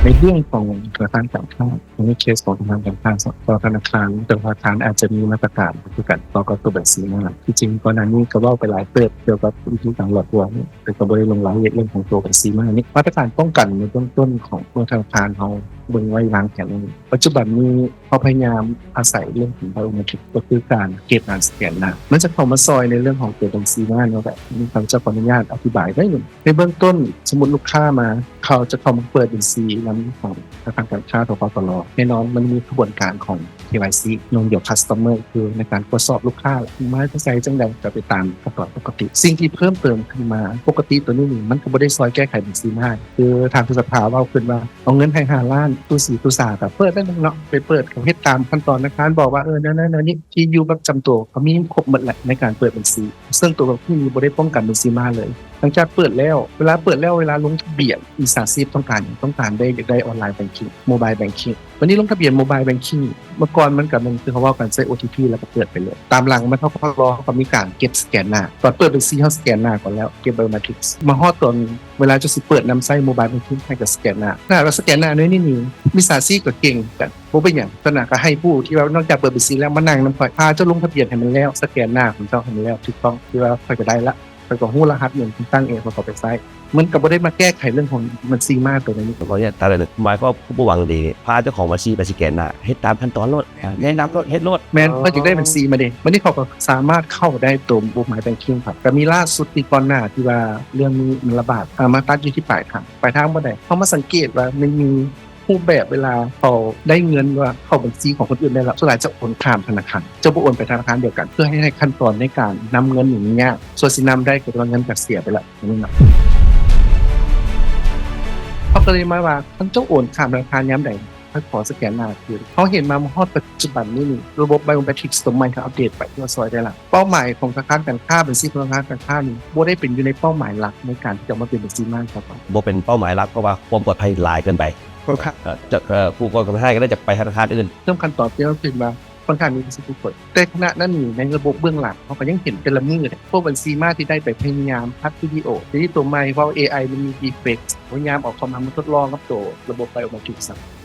ໃນເລື່ອງຂອງທະນາຄານການຄ້າ ໃນເຄສຂອງທະນາຄານການຄ້າ ຕໍ່ທະນາຄານ ແຕ່ລະທະນາຄານອາດຈະມີມາດຕະການຄືກັນ ຕໍ່ກັບຕົວບັນຊີມາ. ທີ່ຈິງກ່ອນໜ້ານີ້ກໍເວົ້າໄປຫຼາຍເຕີບກ່ຽວກັບວິທີການຫຼອກລວງ, ແຕ່ກໍບໍ່ໄດ້ລົງລາຍລະອຽດເລື່ອງຂອງຕົວບັນຊີມານີ້. ມາດຕະການປ້ອງກັນໃນເບື້ອງຕົ້ນຂອງເມື່ອທະນາຄານເຮົາເບິ່ງໄວ້ວາງແຜນໄວ້ນີ້, ປັດຈຸບັນນີ້ເຮົາພະຍາຍາມອາໄສເລື່ອງຂອງໄບໂອເມຕຣິກ ກໍຄືການເກັບການສະແກນໜ້າ, ມັນຈະເຂົ້າມາຊ່ອຍໃນເລື່ອງຂອງຕົວບັນຊີມານີ້ແຫຼະ. ຂ້າພະເຈົ້າຂໍອະນຸຍາດອະທິບາຍໜ້ອຍໜຶ່ງ. ໃນເບື້ອງຕົ້ນ ສົມມຸດລູກຄ້າມາ ເຂົາຈະເຂົ້າມາເປີດບັນຊີນຳຂອງທະນາຄານການຄ້າ ທກສລ ແນ່ນອນມັນມີຂະບວນການຂອງ ເຄວາຍຊີ ໜ່ວຍດຽວ Customer ຄືໃນການກວດສອບລູກຄ້າມາແຕ່ໃສຈັ່ງໃດ ກໍໄປຕາມຂັ້ນຕອນປົກກະຕິ. ສິ່ງທີ່ເພີ່ມເຕີມຂຶ້ນມາ ປົກກະຕິໂຕນີ້ນີ້ ມັນກໍບໍ່ໄດ້ຊ່ອຍແກ້ໄຂບັນຊີມາ, ຄືທ່ານພະສະພາເວົ້າຂຶ້ນວ່າ ເອົາເງິນໃຫ້ຫ້າລ້ານ ຕູ້ສີຕູ້ສາກໍເປີດໄດ້ເນາະ, ໄປເປີດ ເຂົາເຮັດຕາມຂັ້ນຕອນທະນາຄານບອກວ່າ ເອີ ແນວນັ້ນແນວນີ້ ທີ່ຢູ່ປະຈຳຕົວ ກໍມີຄົບໝົດແຫຼະໃນການເບິ່ງບັນຊີ. ເຊິ່ງຕົວບັນຊີນີ້ບໍ່ໄດ້ປ້ອງກັນບັນຊີມາເລີຍ. ຫຼັງຈາກເປີດແລ້ວ ເວລາເປີດແລ້ວ ເວລາລົງທະບຽນ ມິດສາຊີບຕ້ອງການຫຍັງ? ຕ້ອງການໄດ້ ຢາກໄດ້ອອນລາຍແບັງຄິງ ໂມບາຍແບັງຄິງ. ບັດນີ້ລົງທະບຽນໂມບາຍແບັງຄິງ ເມື່ອກ່ອນມັນກໍແມ່ນຄືເຮົາເວົ້າກັນ ໃຊ້ ໂອ ທີ ພີ ແລ້ວກໍເປີດໄປເລີຍ. ຕາມຫຼັງມາ ທກສລ ເຂົາກໍມີການເກັບສະແກນໜ້າ. ຕອນເປີດບັນຊີເຮົາສະແກນໜ້າກ່ອນແລ້ວ ເກັບໄບໂອເມຕຣິກ. ມາຮອດຕອນເວລາເຈົ້າຊິເປີດນຳໃຊ້ໂມບາຍແບັງຄິງ ໃຫ້ກໍສະແກນໜ້າ. ຖ້າຫາກວ່າສະແກນໜ້າໜ້ອຍໜຶ່ງນີ້ ມິດສາຊີບກໍເກັ່ງກັນ. ບໍ່ເປັນຫຍັງ, ສ່ວນຫຼາຍກໍໃຫ້ຜູ້ທີ່ວ່ານອກຈາກເປີດບັນຊີແລ້ວ ມານັ່ງນຳຂ້ອຍ, ພາເຈົ້າລົງທະບຽນໃຫ້ມັນແລ້ວ, ສະແກນໜ້າຂອງເຈົ້າໃຫ້ມັນແລ້ວ ຖືກຕ້ອງ ທີ່ວ່າຂ້ອຍກໍໄດ້ລະ, ຂ້ອຍກໍຮູ້ລະຫັດເງິນທີ່ຕັ້ງເອງ ຂ້ອຍກໍໄປໃຊ້. ມັນກໍບໍ່ໄດ້ມາແກ້ໄຂເລື່ອງຂອງບັນຊີມາໂຕນີ້. ຂໍອະນຸຍາດຖາມໜ້ອຍໜຶ່ງ, ໝາຍຄວາມວ່າຜູ້ບໍ່ຫວັງດີນີ້ ພາເຈົ້າຂອງບັນຊີໄປສະແກນໜ້າ, ເຮັດຕາມຂັ້ນຕອນໂລດ, ແນະນຳໂລດ, ເຮັດໂລດ. ແມ່ນ, ເອີ ຂ້ອຍຈຶ່ງໄດ້ບັນຊີມາເດ້. ບັດນີ້ເຂົາກໍສາມາດເຂົ້າໄດ້ໂຕໂມບາຍແບັງຄິງ. ກໍມີລ່າສຸດທີ່ກ່ອນໜ້າທີ່ວ່າເລື່ອງນີ້ມັນລະບາດ, ເອົາມາຕັດຢູ່ທີ່ປາຍທາງ. ປາຍທາງບ່ອນໃດ? ເຮົາມາສັງເກດວ່າມັນມີ ຮູບແບບເວລາເຂົາໄດ້ເງິນວ່າເຂົ້າບັນຊີຂອງຄົນອື່ນໄດ້ແລ້ວ, ສ່ວນຫຼາຍຈະໂອນຂ້າມທະນາຄານ, ຈະບໍ່ໂອນໄປທະນາຄານດຽວກັນ ເພື່ອໃຫ້ໄດ້ຂັ້ນຕອນໃນການນຳເງິນນີ້ຍາກ. ສ່ວນຊິນຳໄດ້ກໍຕ້ອງເງິນກະເສຍໄປແລ້ວ. ເຮົາກໍເລີຍມາວ່າ ຄັນເຈົ້າໂອນຂ້າມທະນາຄານຍາມໃດ ຂ້ອຍຂໍສະແກນໜ້າຄືນ. ເຮົາເຫັນມາຮອດປັດຈຸບັນນີ້ນີ້ ລະບົບໄບໂອແມທຣິກຕົວໃໝ່ເຂົາອັບເດດໄປ ຖືວ່າຊ່ວຍໄດ້ຫຼາຍ. ເປົ້າໝາຍຂອງທະນາຄານການຄ້າ ບັນຊີຂອງທະນາຄານການຄ້ານີ້ ບໍ່ໄດ້ເປັນຢູ່ໃນເປົ້າໝາຍຫຼັກໃນການທີ່ຈະມາເປັນບັນຊີມ້າຕໍ່ໄປ. ບໍ່ເປັນເປົ້າໝາຍຫຼັກ ເພາະວ່າຄວາມປອດໄພຫຼາຍເກີນໄປ. ເອີ ຈາກ ເອີ ຜູ້ກໍ່ການຮ້າຍກໍໄດ້ຈາກໄປທະນາຄານອື່ນ. ເພີ່ມຂັ້ນຕອນທີ່ເຮົາຄິດວ່າ ຂ້ອນຂ້າງມີປະສິດທິຜົນ. ແຕ່ຂະນະນັ້ນນີ້ ໃນລະບົບເບື້ອງຫຼັງ ເຮົາກໍຍັງເຫັນແຕ່ລະມື້ເດ້ ພວກບັນຊີມ້າທີ່ໄດ້ໄປພະຍາຍາມອັດວິດີໂອ ທີ່ຕົວໃໝ່ເວົ້າ ເອໄອ ມັນມີດີເຟກ ພະຍາຍາມເອົາເຂົ້າມາທົດລອງກັບໂຕລະບົບໄບໂອແມທຣິກ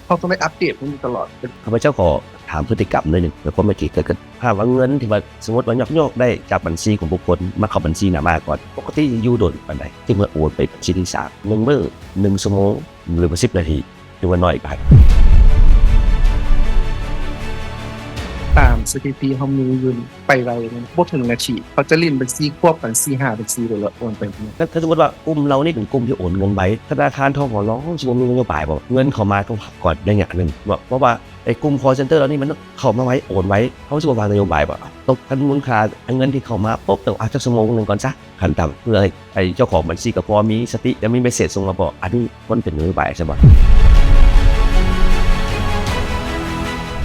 ເຮົາຕ້ອງໄດ້ອັບເດດມັນຢູ່ຕະຫຼອດ. ຂ້າພະເຈົ້າຂໍຖາມພຶດຕິກຳໜ້ອຍໜຶ່ງ ແລ້ວຄວາມເປັນຈິງເກີດຂຶ້ນ. ຖ້າວ່າເງິນທີ່ວ່າ ສົມມຸດວ່າຍອກໆໄດ້ຈາກບັນຊີຂອງບຸກຄົນ ມາເຂົ້າບັນຊີໜ້າມ້າກ່ອນ ປົກກະຕິຢູ່ດົນປານໃດ ຈຶ່ງມາໂອນໄປບັນຊີທີສາມ? ໜຶ່ງມື້ ໜຶ່ງຊົ່ວໂມງ ຫຼືວ່າສິບນາທີ ຫຼືວ່າໜ້ອຍກາຍ? ຕາມສະຖິຕິເຮົາມີຢູ່ໄປໄວ ບໍ່ເຖິງນາທີ ເຂົາຈະຫຼິ້ນບັນຊີຄວບກັນສີ່ຫ້າບັນຊີໂລດ ແລ້ວໂອນໄປ. ແລ້ວຖ້າສົມມຸດວ່າກຸ່ມເຫຼົ່ານີ້ເປັນກຸ່ມທີ່ໂອນເງິນໄວ ທະນາຄານ ທກລ ຊິບໍ່ມີນະໂຍບາຍບໍ່ ເງິນເຂົ້າມາຕ້ອງພັກກ່ອນໄລຍະໜຶ່ງ ເພາະວ່າໄອ້ກຸ່ມຄອລເຊັນເຕີເຫຼົ່ານີ້ມັນເຂົ້າມາໄວ ໂອນໄວ ເຮົາຊິບໍ່ວາງນະໂຍບາຍບໍ່? ຕ້ອງ ຄັນມູນຄ່າເງິນທີ່ເຂົ້າມາປຸບ ຕ້ອງ ອາ ຈັກຊົ່ວໂມງໜຶ່ງກ່ອນຊະ ຂັ້ນຕ່ຳ ເພື່ອໃຫ້ ໃຫ້ເຈົ້າຂອງບັນຊີກໍພໍມີສະຕິ ແລະ ມີເມສເສດສົ່ງມາບອກ ອັນນີ້ມັນເປັນນະໂຍບາຍຊະບໍ່?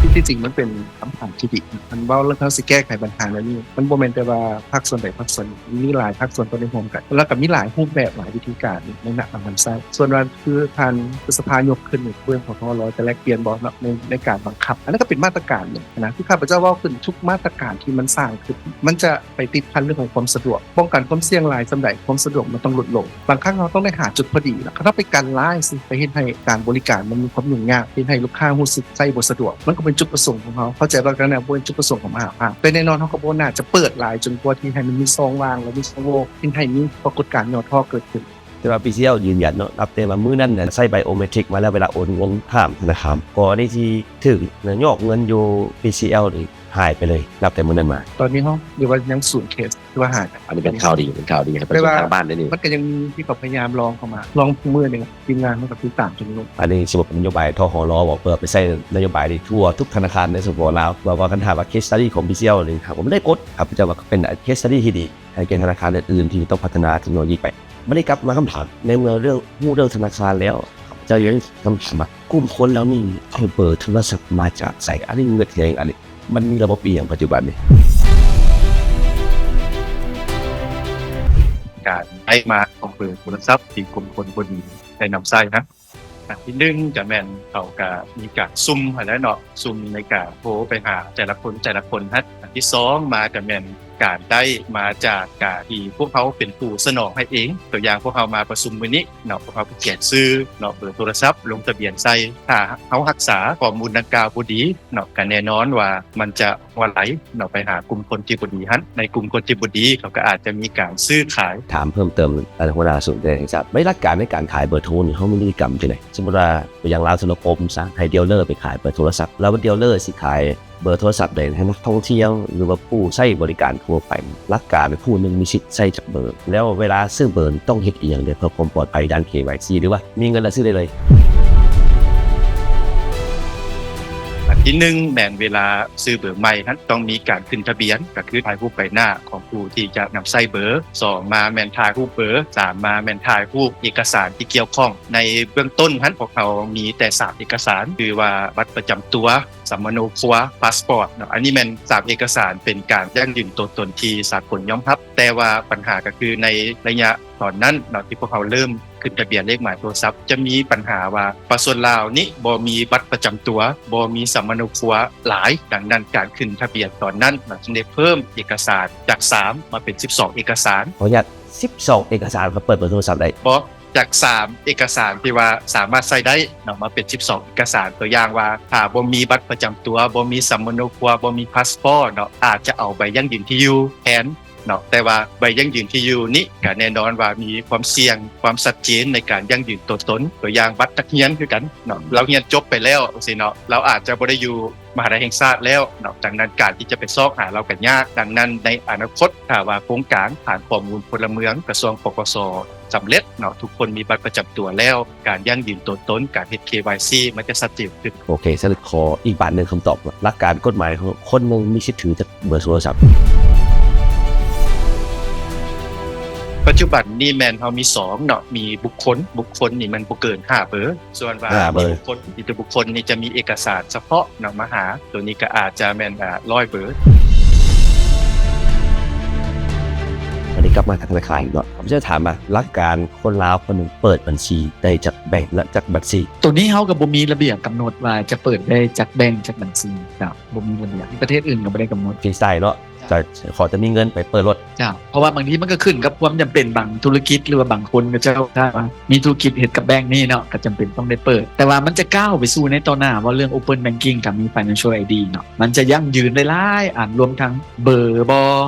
ທີ່ ທີ່ຈິງມັນເປັນຄຳຖາມທີ່ດີ ຄັນເວົ້າແລ້ວເຮົາຊິແກ້ໄຂບັນຫາແນວນີ້ ມັນບໍ່ແມ່ນແຕ່ວ່າພາກສ່ວນໃດພາກສ່ວນໜຶ່ງ ມີຫຼາຍພາກສ່ວນຕ້ອງໄດ້ຮ່ວມກັນ ແລ້ວກໍມີຫຼາຍຮູບແບບ ຫຼາຍວິທີການໃນນະນຳນຳໃຊ້. ສ່ວນວ່າຄືທ່ານ ພຶດສະພາຍົກຂຶ້ນ ເລື່ອງ ປກສ ຈະແລກປ່ຽນບໍ່ເນາະ ໃນ ໃນການບັງຄັບ ອັນນັ້ນກໍເປັນມາດຕະການໜຶ່ງນະ ຄືຂ້າພະເຈົ້າເວົ້າຂຶ້ນ ທຸກມາດຕະການທີ່ມັນສ້າງຂຶ້ນ ມັນຈະໄປຕິດພັນເລື່ອງຂອງຄວາມສະດວກ ປ້ອງກັນຄວາມສ່ຽງຫຼາຍສ່ຳໃດ ຄວາມສະດວກມັນຕ້ອງຫຼຸດລົງ. ບາງຄັ້ງເຮົາຕ້ອງໄດ້ຫາຈຸດພໍດີ ແລ້ວຄັນເຮົາໄປກັນຫຼາຍຊິ ໄປເຮັດໃຫ້ການບໍລິການມັນມີຄວາມຫຍຸ້ງຍາກ ເຮັດໃຫ້ລູກຄ້າຮູ້ສຶກໃຊ້ບໍ່ສະດວກ ມັນກໍເປັນຈຸດປະສົງຂອງເຮົາ ເຂົ້າໃຈວ່າການນັ້ນບໍ່ແມ່ນຈຸດປະສົງຂອງມະຫາພາກ ແຕ່ແນ່ນອນເຮົາກໍບໍ່ໜ້າຈະເປີດຫຼາຍຈົນກວ່າທີ່ໃຫ້ມັນມີຊ່ອງວ່າງ ແລະ ມີຊ່ອງໂຫວ່ ເຮັດໃຫ້ມີປາກົດການຫຍໍ້ທໍ້ເກີດຂຶ້ນ. ແຕ່ວ່າ ບີຊີແອລ ຢືນຢັນເນາະ ນັບແຕ່ວ່າມື້ນັ້ນນະ ໃຊ້ໄບໂອແມທຣິກມາແລ້ວ ເວລາໂອນເງິນຂ້າມທະນາຄານ ກໍລະນີທີ່ຖືກຍອກເງິນຢູ່ ບີຊີແອລ ນີ້ຫາຍໄປເລີຍ ນັບແຕ່ມື້ນັ້ນມາ. ຕອນນີ້ເຮົາ ຫຼືວ່າຍັງສູນເຄສ ຖືວ່າຫາຍ. ອັນນີ້ເປັນຂ່າວດີ ເປັນຂ່າວດີໃຫ້ປະຊາຊົນທາງບ້ານໄດ້ນີ້. ມັນກໍຍັງມີທີ່ເຂົາພະຍາຍາມລອງເຂົ້າມາ ລອງທຸກມື້ນີ້ ທີມງານເຮົາກໍຕິດຕາມທຸກມື້. ອັນນີ້ຊິບໍ່ເປັນນະໂຍບາຍ ທກລ ບໍ່ ເພື່ອໄປໃຊ້ນະໂຍບາຍນີ້ທົ່ວທຸກທະນາຄານໃນ ສປປ ລາວ ເວົ້າ ເວົ້າຄັນຖາມວ່າ ເຄສສະຕະດີ ຂອງ ບີຊີແອລ ນີ້ ຫາກວ່າມັນໄດ້ກົດ ຂ້າພະເຈົ້າວ່າເປັນເຄສສະຕະດີທີ່ດີ ໃຫ້ແກ່ທະນາຄານອື່ນໆທີ່ຕ້ອງພັດທະນາເທັກໂນໂລຢີໄປ. ບັດນີ້ກັບມາຄຳຖາມ ໃນເມື່ອເລື່ອງ ຮູ້ເລື່ອງທະນາຄານແລ້ວ ຂ້າພະເຈົ້າຍັງມີຄຳຖາມວ່າ ກຸ່ມຄົນເຫຼົ່ານີ້ເອົາເບີໂທລະສັບມາຈາກໃສ? ອັນນີ້ເງືອດແຮງ ອັນນີ້ມັນມີລະບົບອີ່ຫຍັງປັດຈຸບັນນີ້? ການໄດ້ມາຂອງເບີໂທລະສັບທີ່ກຸ່ມຄົນບໍ່ດີໄດ້ນຳໃຊ້ຫັ້ນ ອັນທີໜຶ່ງກະແມ່ນເຂົາກະມີການສຸ່ມຫັ້ນແຫຼະເນາະ ສຸ່ມໃນການໂທໄປຫາແຕ່ລະຄົນ ແຕ່ລະຄົນຫັ້ນ. ອັນທີສອງມາກະແມ່ນການໄດ້ມາຈາກການທີ່ພວກເຮົາເປັນຜູ້ສະໜອງໃຫ້ເອງ. ຕົວຢ່າງພວກເຮົາມາປະຊຸມມື້ນີ້ເນາະ ພວກເຮົາກະຂຽນຊື່ເນາະ ເບີໂທລະສັບ ລົງທະບຽນໃສ່. ຖ້າເຮົາຮັກສາຂໍ້ມູນດັ່ງກ່າວບໍ່ດີເນາະ ກະແນ່ນອນວ່າມັນຈະຮົ່ວໄຫຼເນາະ ໄປຫາກຸ່ມຄົນທີ່ບໍ່ດີຫັ້ນ. ໃນກຸ່ມຄົນທີ່ບໍ່ດີ ເຂົາກໍອາດຈະມີການຊື້ຂາຍ. ຖາມເພີ່ມເຕີມ ທ່ານຫົວໜ້າສູນແພດແຫ່ງຊາດ ໃນຫຼັກການໃນການຂາຍເບີໂທນີ້ ເຮົາມີນິຕິກຳຈັ່ງໃດ? ສົມມຸດວ່າ ຕົວຢ່າງລາວສະມາຄົມຊະ ໃຫ້ດີລເລີໄປຂາຍເບີໂທລະສັບ ແລ້ວດີລເລີຊິຂາຍເບີໂທລະສັບໃດໃຫ້ນັກທ່ອງທ່ຽວ ຫຼືວ່າຜູ້ໃຊ້ບໍລິການທົ່ວໄປ? ຫຼັກການຜູ້ໜຶ່ງມີສິດໃຊ້ຈັກເບີ? ແລ້ວເວລາຊື້ເບີຕ້ອງເຮັດອີ່ຫຍັງແດ່ ເພື່ອຄວາມປອດໄພດ້ານ ເຄວາຍຊີ ຫຼືວ່າມີເງິນແລ້ວຊື້ໄດ້ເລີຍ? ອັນທີໜຶ່ງແມ່ນເວລາຊື້ເບີໃໝ່ຫັ້ນ ຕ້ອງມີການຂຶ້ນທະບຽນ ກໍຄືຖ່າຍຮູບໃບໜ້າຂອງຜູ້ທີ່ຈະນຳໃຊ້ເບີ. ສອງມາແມ່ນຖ່າຍຮູບເບີ. ສາມມາແມ່ນຖ່າຍຮູບເອກະສານທີ່ກ່ຽວຂ້ອງ. ໃນເບື້ອງຕົ້ນຫັ້ນ ພວກເຮົາມີແຕ່ສາມເອກະສານ ຄືວ່າບັດປະຈຳຕົວ, ສຳມະໂນຄົວ, ພາສປອດເນາະ. ອັນນີ້ແມ່ນສາມເອກະສານເປັນການຢັ້ງຢືນຕົວຕົນທີ່ສາກົນຍອມຮັບ. ແຕ່ວ່າບັນຫາກໍຄືໃນໄລຍະຕອນນັ້ນເນາະ ທີ່ພວກເຮົາເລີ່ມຂຶ້ນທະບຽນເລກໝາຍໂທລະສັບ ຈະມີບັນຫາວ່າປະຊາຊົນລາວນີ້ບໍ່ມີບັດປະຈຳຕົວ, ບໍ່ມີສຳມະໂນຄົວຫຼາຍ. ດັ່ງນັ້ນການຂຶ້ນທະບຽນຕອນນັ້ນເນາະ ຈຶ່ງໄດ້ເພີ່ມເອກະສານຈາກສາມມາເປັນສິບສອງເອກະສານ. ຂໍອະນຸຍາດ ສິບສອງເອກະສານ ເຂົາເປີດເບີໂທລະສັບໄດ້ບໍ່? ຈາກສາມເອກະສານທີ່ວ່າສາມາດໃຊ້ໄດ້ເນາະ ມາເປັນສິບສອງເອກະສານ. ຕົວຢ່າງວ່າ ຖ້າບໍ່ມີບັດປະຈຳຕົວ, ບໍ່ມີສຳມະໂນຄົວ, ບໍ່ມີພາສປອດເນາະ ອາດຈະເອົາໃບຢັ້ງຢືນທີ່ຢູ່ແທນເນາະ. ແຕ່ວ່າໃບຢັ້ງຢືນທີ່ຢູ່ນີ້ ກະແນ່ນອນວ່າມີຄວາມສ່ຽງ, ຄວາມຊັດເຈນໃນການຢັ້ງຢືນຕົວຕົນ. ຕົວຢ່າງບັດນັກຮຽນຄືກັນເນາະ ລາວຮຽນຈົບໄປແລ້ວຊີ້ເນາະ ລາວອາດຈະບໍ່ໄດ້ຢູ່ ມະຫາໄທແຫ່ງຊາດແລ້ວເນາະ. ດັ່ງນັ້ນການທີ່ຈະໄປຊອກຫາລາວກໍຍາກ. ດັ່ງນັ້ນໃນອະນາຄົດ ຖ້າວ່າໂຄງການຖານຂໍ້ມູນພົນລະເມືອງ ກະຊວງ ປກສ ສຳເລັດເນາະ ທຸກຄົນມີບັດປະຈຳຕົວແລ້ວ ການຢັ້ງຢືນຕົວຕົນ ການເຮັດ ເຄວາຍຊີ ມັນຈະຊັດເຈນຂຶ້ນ. ໂອເຄ ສະຫຼຸບຂໍອີກບາດໜຶ່ງຄຳຕອບ ຫຼັກການກົດໝາຍ ຄົນໜຶ່ງມີສິດຖືຈັກເບີໂທລະສັບ? ປັດຈຸບັນນີ້ແມ່ນເຮົາມີສອງເນາະ ມີບຸກຄົນ ບຸກຄົນນີ້ແມ່ນບໍ່ເກີນຫ້າເບີ ສ່ວນວ່າ ຫ້າເບີ ມີບຸກຄົນ ນິຕິບຸກຄົນນີ້ຈະມີເອກະສານສະເພາະເນາະມາຫາ ໂຕນີ້ກໍອາດຈະແມ່ນ ອາ ຮ້ອຍເບີ. ອັນນີ້ກັບມາທາງທະນາຄານເນາະ ຂ້າພະເຈົ້າຈະຖາມວ່າ ຫຼັກການຄົນລາວຄົນໜຶ່ງເປີດບັນຊີໄດ້ຈັກແບງ ແລະ ຈັກບັນຊີ? ໂຕນີ້ເຮົາກໍບໍ່ມີລະບຽບກຳນົດວ່າຈະເປີດໄດ້ຈັກແບງ ຈັກບັນຊີເນາະ ບໍ່ມີລະບຽບ ປະເທດອື່ນກໍບໍ່ໄດ້ກຳນົດ ຟຣີສະໄຕເນາະ ເຈົ້າ ຈະຂໍແຕ່ມີເງິນໄປເປີດໂລດ. ເຈົ້າ ເພາະວ່າບາງທີມັນກໍຂຶ້ນກັບຄວາມຈຳເປັນ ບາງທຸລະກິດ ຫຼືວ່າບາງຄົນເຂົາເຈົ້າຖ້າວ່າມີທຸລະກິດເຮັດກັບແບງນີ້ເນາະ ກໍຈຳເປັນຕ້ອງໄດ້ເປີດ ແຕ່ວ່າມັນຈະກ້າວໄປສູ່ໃນຕໍ່ໜ້າ ເວົ້າເລື່ອງ Open Banking ກັບມີ Financial ID ເນາະ ມັນຈະຢັ້ງຢືນໄດ້ຫຼາຍອັນ ລວມທັງເບີບໍ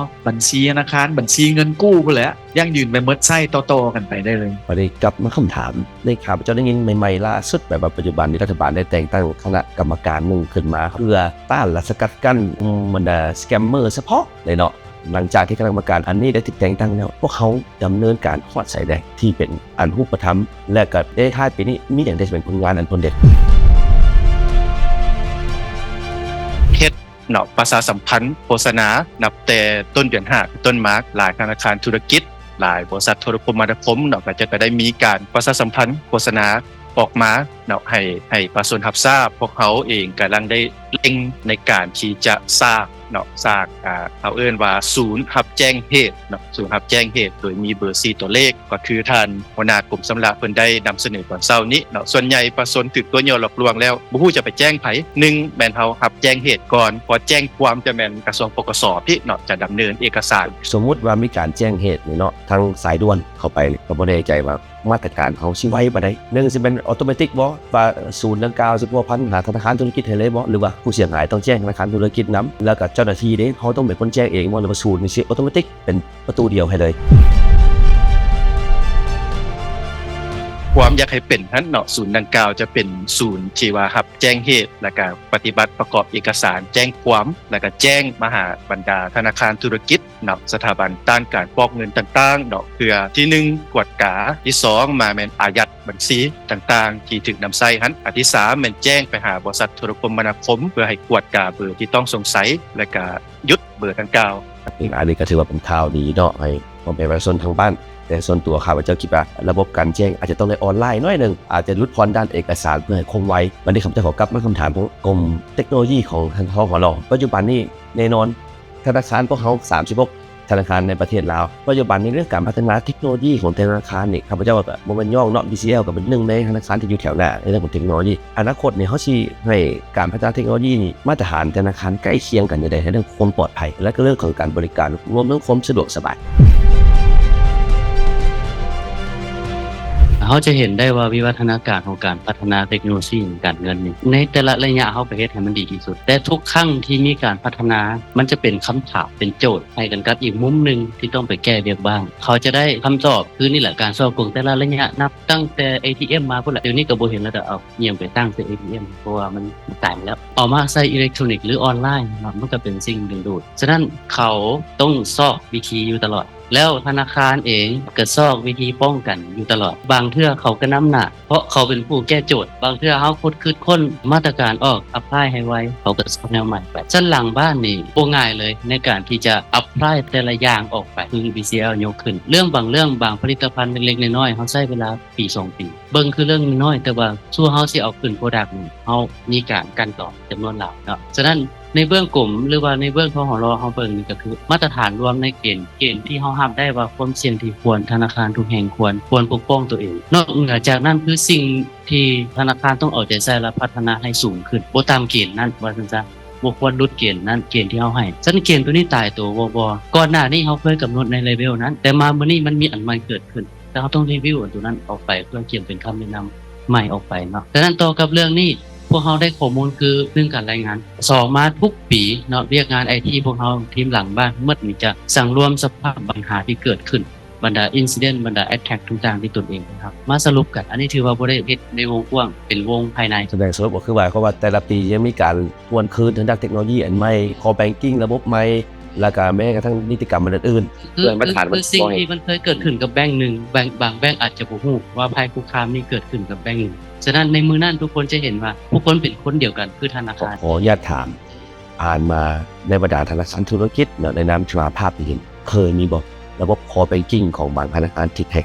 ບັນຊີທະນາຄານ ບັນຊີເງິນກູ້ພຸ້ນແຫຼະ ຢັ້ງຢືນໄປໝົດ ໃຊ້ຕໍ່ໆກັນໄປໄດ້ເລີຍ. ບັດນີ້ກັບມາຄຳຖາມ ໃນຂ້າພະເຈົ້າໄດ້ຍິນໃໝ່ໆລ່າສຸດ ແບບວ່າປັດຈຸບັນນີ້ລັດຖະບານໄດ້ແຕ່ງຕັ້ງຄະນະກຳມະການໜຶ່ງຂຶ້ນມາ ເພື່ອຕ້ານ ແລະ ສະກັດກັ້ນກຸ່ມບັນດາສະແກມເມີສະເພາະເລີຍເນາະ. ຫຼັງຈາກທີ່ຄະນະກຳມະການອັນນີ້ໄດ້ຖືກແຕ່ງຕັ້ງແລ້ວ ພວກເຮົາດຳເນີນການຮອດໃສແດ່ ທີ່ເປັນອັນຮູບປະທຳ ແລະ ກໍໃນທ້າຍປີນີ້ມີຫຍັງທີ່ຈະເປັນຜົນງານອັນໂດດເດັ່ນ? ເຮັດ ເນາະ ປະຊາສຳພັນໂຄສະນາ ນັບແຕ່ຕົ້ນເດືອນຫ້າເປັນຕົ້ນມາ ຫຼາຍທະນາຄານທຸລະກິດ ຫຼາຍບໍລິສັດໂທລະຄົມມະນາຄົມເນາະ ກໍຈະໄດ້ມີການປະຊາສຳພັນໂຄສະນາອອກມາເນາະ ໃຫ້ ໃຫ້ປະຊາຊົນຮັບຊາບ. ພວກເຮົາເອງກຳລັງໄດ້ເລັ່ງໃນການທີ່ຈະສ້າງເນາະ ສ້າງ ອ່າ ເຮົາເອີ້ນວ່າສູນຮັບແຈ້ງເຫດເນາະ ສູນຮັບແຈ້ງເຫດ ໂດຍມີເບີສີ່ຕົວເລກ ກໍຄືທ່ານຫົວໜ້າກົມຊຳລະເພິ່ນໄດ້ນຳສະເໜີຕອນເຊົ້ານີ້ເນາະ. ສ່ວນໃຫຍ່ປະຊາຊົນຖືກຕົວະຍົວະຫຼອກລວງແລ້ວ ບໍ່ຮູ້ຈະໄປແຈ້ງໃຜ. ໜຶ່ງ ແມ່ນເຮົາຮັບແຈ້ງເຫດກ່ອນ ເພາະແຈ້ງຄວາມຈະແມ່ນກະຊວງ ປກສ ພີ້ເນາະ ຈະດຳເນີນເອກະສານ. ສົມມຸດວ່າມີການແຈ້ງເຫດນີ້ເນາະ ທາງສາຍດ່ວນເຂົ້າໄປນີ້ ກໍບໍ່ແນ່ໃຈວ່າມາດຕະການເຮົາຊິໄວປານໃດ. ໜຶ່ງ ຊິແມ່ນອໍໂຕແມຕິກບໍ່ ວ່າສູນດັ່ງກ່າວຊິພົວພັນຫາທະນາຄານທຸລະກິດໃຫ້ເລີຍບໍ່ ຫຼືວ່າຜູ້ເສຍຫາຍຕ້ອງແຈ້ງທະນາຄານທຸລະກິດນຳ ແລ້ວກໍເຈົ້າໜ້າທີ່ເດ້ ເຮົາຕ້ອງເປັນຄົນແຈ້ງເອງບໍ່ ຫຼືວ່າສູນນີ້ຊິອໍໂຕແມຕິກ ເປັນປະຕູດຽວໃຫ້ເລີຍ. ຄວາມຢາກໃຫ້ເປັນຫັ້ນເນາະ ສູນດັ່ງກ່າວຈະເປັນສູນທີ່ວ່າຮັບແຈ້ງເຫດ ແລ້ວກະປະຕິບັດປະກອບເອກະສານແຈ້ງຄວາມ ແລ້ວກະແຈ້ງມາຫາບັນດາທະນາຄານທຸລະກິດເນາະ ສະຖາບັນຕ້ານການຟອກເງິນຕ່າງໆເນາະ ເພື່ອທີໜຶ່ງກວດກາ, ທີສອງມາແມ່ນອາຍັດບັນຊີຕ່າງໆທີ່ຖືກນຳໃຊ້ຫັ້ນ, ອັນທີສາມແມ່ນແຈ້ງໄປຫາບໍລິສັດໂທລະຄົມມະນາຄົມ ເພື່ອໃຫ້ກວດກາເບີທີ່ຕ້ອງສົງໄສ ແລ້ວກະຢຸດເບີດັ່ງກ່າວ. ອັນນີ້ກໍຖືວ່າເປັນຂ່າວດີເນາະ ໃຫ້ພໍ່ແມ່ປະຊາຊົນທາງບ້ານ. ແຕ່ສ່ວນຕົວຂ້າພະເຈົ້າຄິດວ່າລະບົບການແຈ້ງອາດຈະຕ້ອງໄດ້ອອນລາຍໜ້ອຍໜຶ່ງ, ອາດຈະຫຼຸດຜ່ອນດ້ານເອກະສານເພື່ອໃຫ້ຄົງໄວ. ບັດນີ້ຂ້າພະເຈົ້າຂໍກັບມາຄຳຖາມຂອງກົມເຕັກໂນໂລຢີຂອງທ່ານ ທ.ຫລ. ປັດຈຸບັນນີ້ແນ່ນອນ ທະນາຄານພວກເຮົາສາມສິບຫົກ ທະນາຄານໃນປະເທດລາວ ປັດຈຸບັນໃນເລື່ອງການພັດທະນາເຕັກໂນໂລຢີຂອງແຕ່ລະທະນາຄານນີ້ ຂ້າພະເຈົ້າກໍບໍ່ແມ່ນຍ້ອງເນາະ ບີຊີແອລ ກໍເປັນໜຶ່ງໃນທະນາຄານທີ່ຢູ່ແຖວໜ້າໃນເລື່ອງຂອງເຕັກໂນໂລຢີ. ອະນາຄົດນີ້ເຮົາຊິໃຫ້ການພັດທະນາເຕັກໂນໂລຢີນີ້ ມາດຕະຖານທະນາຄານໃກ້ຄຽງກັນແນວໃດ ໃນເລື່ອງຂອງຄວາມປອດໄພ ແລະ ກໍເລື່ອງຂອງການບໍລິການ ລວມເຖິງຄວາມສະດວກສະບາຍ? ເຮົາຈະເຫັນໄດ້ວ່າວິວັດທະນາການຂອງການພັດທະນາເຕັກໂນໂລຊີການເງິນນີ້ ໃນແຕ່ລະໄລຍະເຮົາກໍເຮັດໃຫ້ມັນດີທີ່ສຸດ, ແຕ່ທຸກຄັ້ງທີ່ມີການພັດທະນາ ມັນຈະເປັນຄຳຖາມ ເປັນໂຈດໃຫ້ກັນກັບອີກມຸມໜຶ່ງທີ່ຕ້ອງໄປແກ້ວຽກບ້ານ. ເຂົາຈະໄດ້ຄຳຕອບຄືນີ້ແຫຼະ ການສໍ້ໂກງແຕ່ລະໄລຍະ ນັບຕັ້ງແຕ່ເອທີເອັມມາພຸ້ນແຫຼະ. ດຽວນີ້ກໍບໍ່ເຫັນແລ້ວ ດຽວເອົາຫຍັງໄປຕັ້ງໃສ່ເອທີເອັມ ເພາະວ່າມັນຕາຍແລ້ວ. ເອົາມາໃສ່ອີເລັກໂທຣນິກ ຫຼື ອອນລາຍເນາະ ມັນກໍເປັນສິ່ງດຶງດູດ. ສະນັ້ນເຂົາຕ້ອງຊອກວິທີຢູ່ຕະຫຼອດ. ແລ້ວທະນາຄານເອງກໍຊອກວິທີປ້ອງກັນຢູ່ຕະຫຼອດ. ບາງເທື່ອເຂົາກໍນຳໜ້າ ເພາະເຂົາເປັນຜູ້ແກ້ໂຈດ. ບາງເທື່ອເຮົາຂຸດຄິດຄົ້ນມາດຕະການອອກ apply ໃຫ້ໄວ ເຂົາກໍຊອກແນວໃໝ່ໄປ. ຊັ້ນຫຼັງບ້ານນີ້ບໍ່ງ່າຍເລີຍ ໃນການທີ່ຈະ apply ແຕ່ລະຢ່າງອອກໄປ ຄື ບີຊີແອລ ຍົກຂຶ້ນ. ເລື່ອງບາງເລື່ອງ ບາງຜະລິດຕະພັນເລັກໆນ້ອຍໆ ເຮົາໃຊ້ເວລາປີສອງປີ. ເບິ່ງຄືເລື່ອງນ້ອຍ ແຕ່ວ່າສູ່ເຮົາຊິເອົາຂຶ້ນ product ນີ້ ເຮົາມີການກັ່ນຕອງຈຳນວນຫຼາຍເນາະ. ສະນັ້ນ ໃນເບື້ອງກົມ ຫຼືວ່າໃນເບື້ອງ ທ.ຫລ. ເຮົາເບິ່ງນີ້ກໍຄືມາດຕະຖານລວມໃນເກນ ເກນທີ່ເຮົາຮັບໄດ້ວ່າຄວາມສ່ຽງທີ່ຄວນ ທະນາຄານທຸກແຫ່ງຄວນ ຄວນປົກປ້ອງຕົວເອງ. ນອກເໜືອຈາກນັ້ນຄືສິ່ງທີ່ທະນາຄານຕ້ອງເອົາໃຈໃສ່ ແລະ ພັດທະນາໃຫ້ສູງຂຶ້ນ ບໍ່ຕ່ຳເກນນັ້ນ ວ່າຊັ້ນຊະ ບໍ່ຄວນຫຼຸດເກນນັ້ນ ເກນທີ່ເຮົາໃຫ້. ສະນັ້ນເກນຕົວນີ້ຕາຍໂຕບໍ່ ບໍ່. ກ່ອນໜ້ານີ້ເຮົາເຄີຍກຳນົດໃນເລເວວນັ້ນ ແຕ່ມາມື້ນີ້ມັນມີອັນໃໝ່ເກີດຂຶ້ນ ແຕ່ເຮົາຕ້ອງ review ອັນຕົວນັ້ນອອກໄປ ເພື່ອກຽມເປັນຄຳແນະນຳໃໝ່ອອກໄປເນາະ. ສະນັ້ນຕໍ່ກັບເລື່ອງນີ້ ພວກເຮົາໄດ້ຂໍ້ມູນຄື ໜຶ່ງ ການລາຍງານ, ສອງ ມາທຸກປີເນາະ ວຽກງານໄອທີພວກເຮົາ ທີມຫຼັງບ້ານໝົດນີ້ຈະສັງລວມສະພາບບັນຫາທີ່ເກີດຂຶ້ນ ບັນດາ incident ບັນດາ attack ຕ່າງໆທີ່ຕົນເອງໄດ້ຮັບ ມາສະຫຼຸບກັນ. ອັນນີ້ຖືວ່າບໍ່ໄດ້ເຮັດໃນວົງກວ້າງ ເປັນວົງພາຍໃນ. ສະແດງສະຫຼຸບກໍຄືໝາຍຄວາມວ່າແຕ່ລະປີຍັງມີການ ກວນຄືນທາງດ້ານເຕັກໂນໂລຢີອັນໃໝ່ core banking ລະບົບໃໝ່ ແລ້ວກະແມ້ກະທັ້ງນິຕິກຳອັນອື່ນໆ ຄື ເພື່ອໃຫ້ມາດຕະຖານ ຄືສິ່ງທີ່ມັນເຄີຍເກີດຂຶ້ນກັບແບງໜຶ່ງ ແບງ ບາງແບງອາດຈະບໍ່ຮູ້ວ່າໄພຄຸກຄາມນີ້ເກີດຂຶ້ນກັບແບງໜຶ່ງ. ສະນັ້ນໃນມື້ນັ້ນທຸກຄົນຈະເຫັນວ່າທຸກຄົນເປັນຄົນດຽວກັນ ຄືທະນາຄານ. ຂໍ ຂໍອະນຸຍາດຖາມ ຜ່ານມາໃນບັນດາທະນາຄານທຸລະກິດເນາະ ໃນນາມທີ່ວ່າພາບທີ່ເຫັນ ເຄີຍມີບໍ່ ລະບົບ Core Banking ຂອງບາງທະນາຄານທີ່ແທ້.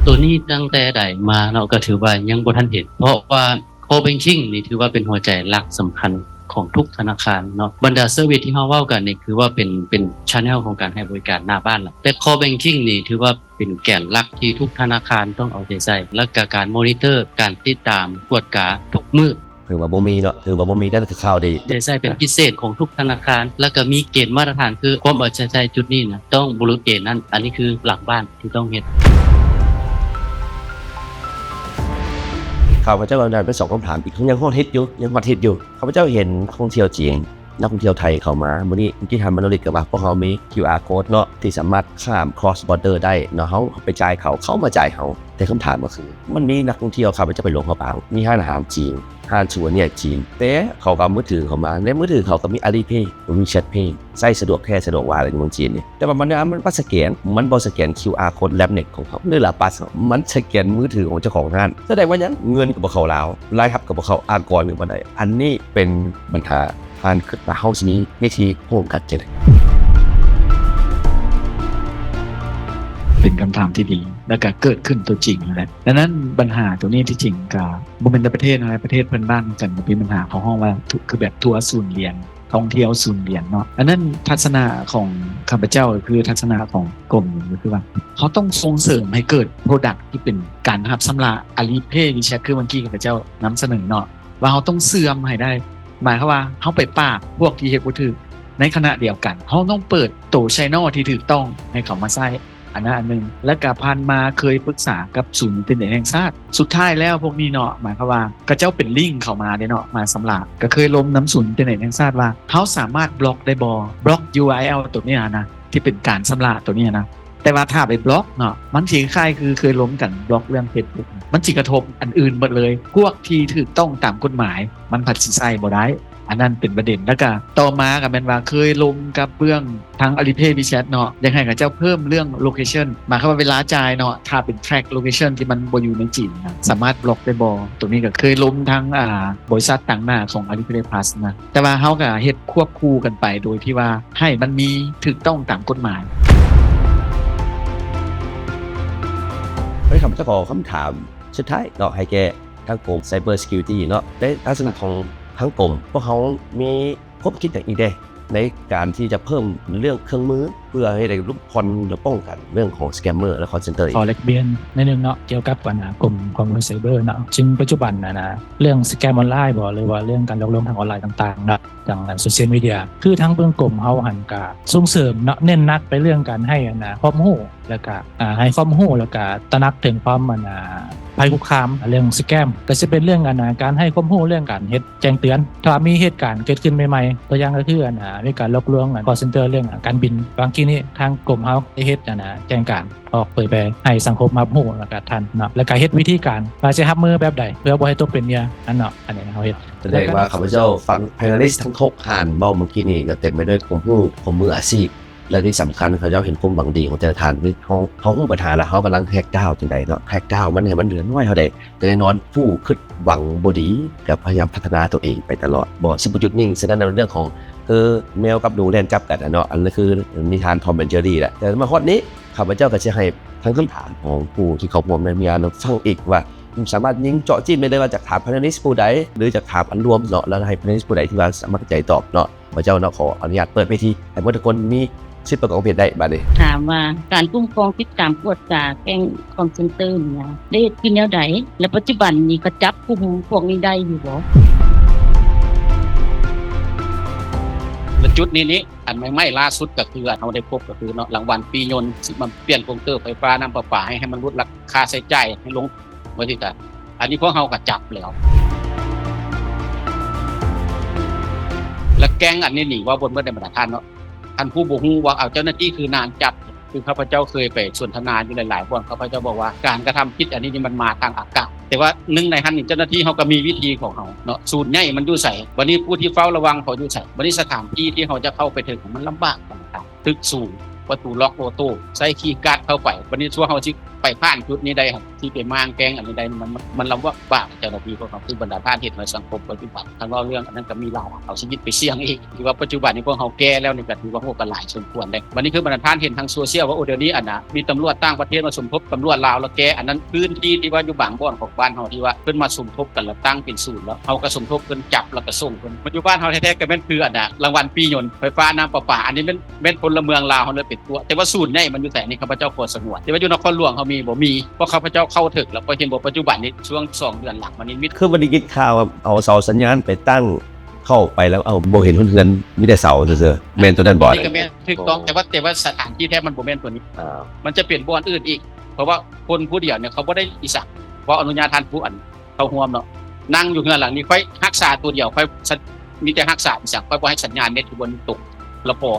ໂຕນີ້ຕັ້ງແຕ່ໃດມາເນາະ ກໍຖືວ່າຍັງບໍ່ທັນເຫັນ ເພາະວ່າ Core Banking ນີ້ຖືວ່າເປັນຫົວໃຈຫຼັກສຳຄັນຂອງທຸກທະນາຄານເນາະ. ບັນດາ Service ທີ່ເຮົາເວົ້າກັນນີ້ ຄືວ່າເປັນ ເປັນ Channel ຂອງການໃຫ້ບໍລິການໜ້າບ້ານລະ ແຕ່ Core Banking ນີ້ຖືວ່າເປັນແກນຫຼັກທີ່ທຸກທະນາຄານຕ້ອງເອົາໃຈໃສ່ ແລ້ວກະການ Monitor ການຕິດຕາມກວດກາທຸກມື້. ຖືວ່າບໍ່ມີເນາະ ຖືວ່າບໍ່ມີ ແຕ່ຄືຂ່າວດີ ໃຈໃສ່ເປັນພິເສດຂອງທຸກທະນາຄານ ແລ້ວກະມີເກນມາດຕະຖານ ຄືຄວາມເອົາໃຈໃສ່ຈຸດນີ້ນະ ຕ້ອງບຸລຸດເກນນັ້ນ. ອັນນີ້ຄືຫຼັງບ້ານທີ່ຕ້ອງເຮັດ. ຂ້າພະເຈົ້າອະນຸຍາດໄປສອງຄຳຖາມອີກ ຍັງຮອດເຮັດຢູ່ ຍັງຮອດເຮັດຢູ່. ຂ້າພະເຈົ້າເຫັນນັກທ່ອງທ່ຽວຈີນ ນັກທ່ອງທ່ຽວໄທເຂົ້າມາ ມື້ນີ້ ເມື່ອກີ້ທ່ານມະໂນລິດກໍວ່າ ພວກເຮົາມີ QR code ເນາະ ທີ່ສາມາດຂ້າມ cross border ໄດ້ເນາະ. ເຮົາໄປຈ່າຍເຂົາ ເຂົາມາຈ່າຍເຮົາ. ແຕ່ຄຳຖາມກໍຄື ມັນມີນັກທ່ອງທ່ຽວ ຂ້າພະເຈົ້າໄປຫຼວງພະບາງ ມີຮ້ານອາຫານຈີນ ຮ້ານຊູເວເນຍຈີນ ແຕ່ເຂົາກໍເອົາມືຖືເຂົ້າມາ ໃນມືຖືເຂົາກໍມີ Alipay ມີ WeChat Pay ໃຊ້ສະດວກແທ້ສະດວກວ່າເລີຍໃນເມືອງຈີນນີ້. ແຕ່ວ່າມັນ ມັນບໍ່ສະແກນ ມັນບໍ່ສະແກນ QR code ແລັບເນັດຂອງເຂົາ ຫຼືລາປັດເຂົາ ມັນສະແກນມືຖືຂອງເຈົ້າຂອງຮ້ານ. ສະແດງວ່າຫຍັງ? ເງິນກໍບໍ່ເຂົ້າລາວ ລາຍຮັບກໍບໍ່ເຂົ້າ ອາກອນກໍບໍ່ໄດ້. ອັນນີ້ເປັນບັນຫາ. ທ່ານຄິດວ່າເຮົາຊິມີວິທີຮ່ວມກັນຈັ່ງໃດ? ເປັນຄຳຖາມທີ່ດີ ແລ້ວກໍເກີດຂຶ້ນຕົວຈິງຫັ້ນແຫຼະ. ດັ່ງນັ້ນບັນຫາຕົວນີ້ທີ່ຈິງກໍບໍ່ແມ່ນແຕ່ປະເທດເຮົາ ປະເທດເພື່ອນບ້ານນຳກັນກໍມີບັນຫາ ເຂົາຮ້ອງວ່າ ຄືແບບທົວສູນຫຼຽນ ທ່ອງທ່ຽວສູນຫຼຽນເນາະ. ອັນນັ້ນທັດສະນະຂອງຂ້າພະເຈົ້າ ກໍຄືທັດສະນະຂອງກົມ ກໍຄືວ່າ ເຮົາຕ້ອງສົ່ງເສີມໃຫ້ເກີດ product ທີ່ເປັນການຮັບຊຳລະ Alipay WeChat ຄືເມື່ອກີ້ຂ້າພະເຈົ້ານຳສະເໜີເນາະ ວ່າເຮົາຕ້ອງເຊື່ອມໃຫ້ໄດ້. ໝາຍຄວາມວ່າເຮົາໄປປາບພວກທີ່ເຮັດບໍ່ຖືກ ໃນຂະນະດຽວກັນ ເຮົາຕ້ອງເປີດໂຕ channel ທີ່ຖືກຕ້ອງໃຫ້ເຂົາມາໃຊ້. ອັນນັ້ນອັນໜຶ່ງ ແລ້ວກະຜ່ານມາເຄີຍປຶກສາກັບສູນອິນເຕີເນັດແຫ່ງຊາດ. ສຸດທ້າຍແລ້ວພວກນີ້ເນາະ ໝາຍຄວາມວ່າເຂົາເຈົ້າເປັນລິ້ງເຂົ້າມາເດ້ເນາະ ມາຊຳລະ. ກະເຄີຍລົມນຳສູນອິນເຕີເນັດແຫ່ງຊາດວ່າ ເຮົາສາມາດບລັອກໄດ້ບໍ່? ບລັອກ URL ໂຕນີ້ຫັ້ນນະ ທີ່ເປັນການຊຳລະໂຕນີ້ຫັ້ນນະ. ແຕ່ວ່າຖ້າໄປບລັອກເນາະ ມັນຊິຄ້າຍໆຄືເຄີຍລົມກັນບລັອກເລື່ອງ Facebook ມັນຊິກະທົບອັນອື່ນໝົດເລີຍ. ພວກທີ່ຖືກຕ້ອງຕາມກົດໝາຍ ມັນພັດຊິໃຊ້ບໍ່ໄດ້. ອັນນັ້ນເປັນປະເດັນ. ແລ້ວກະຕໍ່ມາກະແມ່ນວ່າເຄີຍລົມກັບເບື້ອງທາງ Alipay WeChat ເນາະ ຢາກໃຫ້ເຂົາເຈົ້າເພີ່ມເລື່ອງ location ໝາຍຄວາມວ່າເວລາຈ່າຍເນາະ ຖ້າເປັນ track location ທີ່ມັນບໍ່ຢູ່ໃນຈີນນະ ສາມາດບລັອກໄດ້ບໍ່? ໂຕນີ້ກະເຄີຍລົມທາງ ອາ ບໍລິສັດຕາງໜ້າຂອງ Alipay Plus ນະ ແຕ່ວ່າເຮົາກະເຮັດຄວບຄູ່ກັນໄປ ໂດຍທີ່ວ່າໃຫ້ມັນມີຖືກຕ້ອງຕາມກົດໝາຍ. ເອີ ຂ້າພະເຈົ້າຂໍຄຳຖາມສຸດທ້າຍເນາະ ໃຫ້ແກ່ທາງກົມ Cyber Security ເນາະ ໃນລັກສະນະຂອງທາງກົມ ພວກເຮົາມີຄວາມຄິດຫຍັງອີກແດ່ ໃນການທີ່ຈະເພີ່ມເລື່ອງເຄື່ອງມື ເພື່ອໃຫ້ໄດ້ຫຼຸດຜ່ອນ ຫຼືປ້ອງກັນເລື່ອງຂອງ scammer ແລະ call center ຂໍແລກປ່ຽນໜ້ອຍໜຶ່ງເນາະ ກ່ຽວກັບ ອັນນະ ກົມຂໍ້ມູນໄຊເບີເນາະ. ຊຶ່ງປັດຈຸບັນ ອັນນະ ເລື່ອງ scam ອອນລາຍບໍ ຫຼືວ່າເລື່ອງການຫຼອກລວງທາງອອນລາຍຕ່າງໆເນາະ ທາງ ອັນ ໂຊຊຽວມີເດຍ ຄືທາງເບື້ອງກົມເຮົາຫັ້ນກະສົ່ງເສີມເນາະ ເນັ້ນໜັກໄປເລື່ອງການໃຫ້ ອັນນະ ຄວາມຮູ້ ແລ້ວກະ ອາ ໃຫ້ຄວາມຮູ້ ແລ້ວກະຕະໜັກເຖິງຄວາມ ອັນນະ ໄພຄຸກຄາມ ເລື່ອງ scam ກະຊິເປັນເລື່ອງ ອັນນະ ການໃຫ້ຄວາມຮູ້ເລື່ອງການເຮັດແຈ້ງເຕືອນ ຖ້າວ່າມີເຫດການເກີດຂຶ້ນໃໝ່ໆ ຕົວຢ່າງກະຄື ອັນນະ ມີການຫຼອກລວງ ຄອລເຊັນເຕີ ເລື່ອງການບິນ. ບາງທີນີ້ທາງກົມເຮົາໄດ້ເຮັດ ອັນນະ ແຈ້ງການອອກເຜີຍແຜ່ໃຫ້ສັງຄົມຮັບຮູ້ ແລ້ວກະທັນເນາະ ແລ້ວກະເຮັດວິທີການວ່າຊິຮັບມືແບບໃດ ເພື່ອບໍ່ໃຫ້ຕົກເປັນເຫຍື່ອຫັ້ນເນາະ. ອັນນີ້ເຮົາເຮັດ ສະແດງວ່າຂ້າພະເຈົ້າຟັງ panelist ທັງຫົກທ່ານເວົ້າເມື່ອກີ້ນີ້ ກໍເຕັມໄປດ້ວຍຄວາມຮູ້ ຄວາມມືອາຊີບ ແລະທີ່ສຳຄັນ ເຂົາເຈົ້າເຫັນຄວາມຫວັງດີຂອງແຕ່ລະທ່ານ. ຄືເຮົາ ເຮົາຮູ້ບັນຫາແລ້ວ ເຮົາກຳລັງ track down ຈັ່ງໃດເນາະ track down ມັນໃຫ້ມັນເຫຼືອນ້ອຍເທົ່າໃດ. ແຕ່ແນ່ນອນ ຜູ້ຄິດຫວັງບໍ່ດີ ກໍພະຍາຍາມພັດທະນາຕົວເອງໄປຕະຫຼອດ ບໍ່ ຊິບໍ່ຢຸດນິ່ງ. ສະນັ້ນ ໃນເລື່ອງຂອງ ຄືແມວກັບໜູແລ່ນຈັບກັນນະເນາະ ອັນນັ້ນຄືນິທານ Tom and Jerry ແຫຼະ. ແຕ່ມາຮອດນີ້ ຂ້າພະເຈົ້າກໍຊິໃຫ້ທັງຄຳຖາມຂອງຜູ້ທີ່ເຂົ້າຮ່ວມໃນງານຟັງອີກວ່າ ສາມາດຍິງເຈາະຈີ້ມໄດ້ເລີຍວ່າຈະຖາມ panelist ຜູ້ໃດ ຫຼືຈະຖາມອັນລວມເນາະ ແລ້ວໃຫ້ panelist ຜູ້ໃດທີ່ວ່າສະໝັກໃຈຕອບເນາະ. ຂ້າພະເຈົ້າເນາະ ຂໍອະນຸຍາດເປີດເວທີໃຫ້ໝົດທຸກຄົນມີສິດປະກອບຄວາມຄິດເຫັນໄດ້. ບາດນີ້ຖາມວ່າ ການຄຸ້ມຄອງຕິດຕາມກວດກາແກ້ງ call center ນີ້ນະ ໄດ້ເຮັດຢູ່ແນວໃດ ແລະປັດຈຸບັນນີ້ກະຈັບກຸ່ມພວກນີ້ໄດ້ຢູ່ບໍ່? ແລະຈຸດນີ້ນີ້ ອັນໃໝ່ໆລ່າສຸດກະຄື ອັນເຮົາໄດ້ພົບກະຄືເນາະ ລາງວັນປີ້ຍົນ ຊິມາປ່ຽນກົງເຕີໄຟຟ້ານ້ຳປະປາໃຫ້ ໃຫ້ມັນຫຼຸດລາຄາໃຊ້ຈ່າຍໃຫ້ລົງ ວ່າຊີ້ຊະ. ອັນນີ້ພວກເຮົາກະຈັບແລ້ວ ແລະແກ້ງອັນນີ້ນີ້ ເວົ້າບໍ່ໝົດໃນບັນດາທ່ານເນາະ. ທ່ານຜູ້ບໍ່ຮູ້ວ່າເອົາເຈົ້າໜ້າທີ່ຄືນານຈັບ ຄືຂ້າພະເຈົ້າເຄີຍໄປສົນທະນາຢູ່ຫຼາຍໆບ່ອນ ຂ້າພະເຈົ້າບອກວ່າການກະທຳຜິດອັນນີ້ນີ້ມັນມາທາງອາກາດ ແຕ່ວ່າໜຶ່ງໃນຫັ້ນນີ້ ເຈົ້າໜ້າທີ່ເຮົາກໍມີວິທີຂອງເຮົາເນາະ ສູນໃຫຍ່ມັນຢູ່ໃສ ບັດນີ້ຜູ້ທີ່ເຝົ້າລະວັງເຂົາຢູ່ໃສ ບັດນີ້ສະຖານທີ່ທີ່ເຮົາຈະເຂົ້າໄປເຖິງມັນລຳບາກ ຕຶກສູງ ປະຕູລັອກໂອໂຕ້ ໃຊ້ຄີກາດເຂົ້າໄປ ບັດນີ້ຊົ່ວເຮົາຊິ ໄປຜ່ານຈຸດນີ້ໄດ້ຫັ້ນ ທີ່ໄປມ້າງແກງອັນນີ້ໄດ້ ມັນ ມັນລຳບາກເຈົ້າໜ້າທີ່ພວກເຮົາ ຄືບັນດາທ່ານເຮັດໃນສັງຄົມປັດຈຸບັນ. ຄັນເວົ້າເລື່ອງອັນນັ້ນກໍມີຫຼາຍ ເອົາຊີວິດໄປສ່ຽງອີກ. ຖືວ່າປັດຈຸບັນນີ້ພວກເຮົາແກ່ແລ້ວນີ້ ກໍຖືວ່າ ໂອ້ ກໍຫຼາຍສົມຄວນເດ້. ບັດນີ້ຄືບັນດາທ່ານເຫັນທາງໂຊຊຽວວ່າ ໂອ້ ດຽວນີ້ອັນນ່າ ມີຕຳຫຼວດຕ່າງປະເທດມາສົມທົບຕຳຫຼວດລາວ ແລ້ວແກ່ອັນນັ້ນ ພື້ນທີ່ທີ່ວ່າຢູ່ບາງບ່ອນຂອງບ້ານເຮົາທີ່ວ່າເພິ່ນມາສົມທົບກັນ ແລ້ວຕັ້ງເປັນສູນ ແລ້ວເຮົາກໍສົມທົບເພິ່ນ ຈັບແລ້ວກໍສົ່ງເພິ່ນ. ປັດຈຸບັນເຮົາແທ້ໆ ກໍແມ່ນຄືອັນນ່າ ລາງວັນປີຍົນ ໄຟຟ້າ ນ້ຳປະປາ ອັນນີ້ແມ່ນ ແມ່ນພົນລະເມືອງລາວເຮົາເລີຍເປັນຕົວະ ແຕ່ວ່າສູນໃຫຍ່ມັນຢູ່ໃສ ອັນນີ້ຂ້າພະເຈົ້າຂໍສະຫງວນ. ແຕ່ວ່າຢູ່ນະຄອນຫຼວງເຮົາມີບໍ່? ມີ. ເພາະຂ້າພະເຈົ້າເຂົ້າເຖິງແລ້ວ ຂ້ອຍເຫັນບໍ່ ປັດຈຸບັນນີ້ ຊ່ວງສອງເດືອນຫຼັງມານີ້ມີ ຄືບໍ່ໄດ້ຍິນຂ່າວວ່າເອົາເສົາສັນຍານໄປຕັ້ງ ເຂົ້າໄປແລ້ວ ເອົາ ບໍ່ເຫັນເຮືອນ ມີແຕ່ເສົາຊື່ໆ. ແມ່ນຕົວນັ້ນບໍ່? ນີ້ກໍແມ່ນ ຖືກຕ້ອງ. ອໍ ແຕ່ວ່າ ແຕ່ວ່າສະຖານທີ່ແທ້ມັນບໍ່ແມ່ນຕົວນີ້ ອ່າ ມັນຈະເປັນບ່ອນອື່ນອີກ. ເພາະວ່າຄົນຜູ້ດຽວນີ້ ເຂົາບໍ່ໄດ້ອີ່ສັງ ຂໍອະນຸຍາດທ່ານຜູ້ອັນເຂົ້າຮ່ວມເນາະ ນັ່ງຢູ່ເຮືອນຫຼັງນີ້ ຂ້ອຍຮັກສາຕົວດຽວ ຂ້ອຍ ມີແຕ່ຮັກສາອີ່ສັງ ຂ້ອຍບໍ່ໃຫ້ສັນຍານເນັດຢູ່ບ່ອນຕົກ ລະພໍ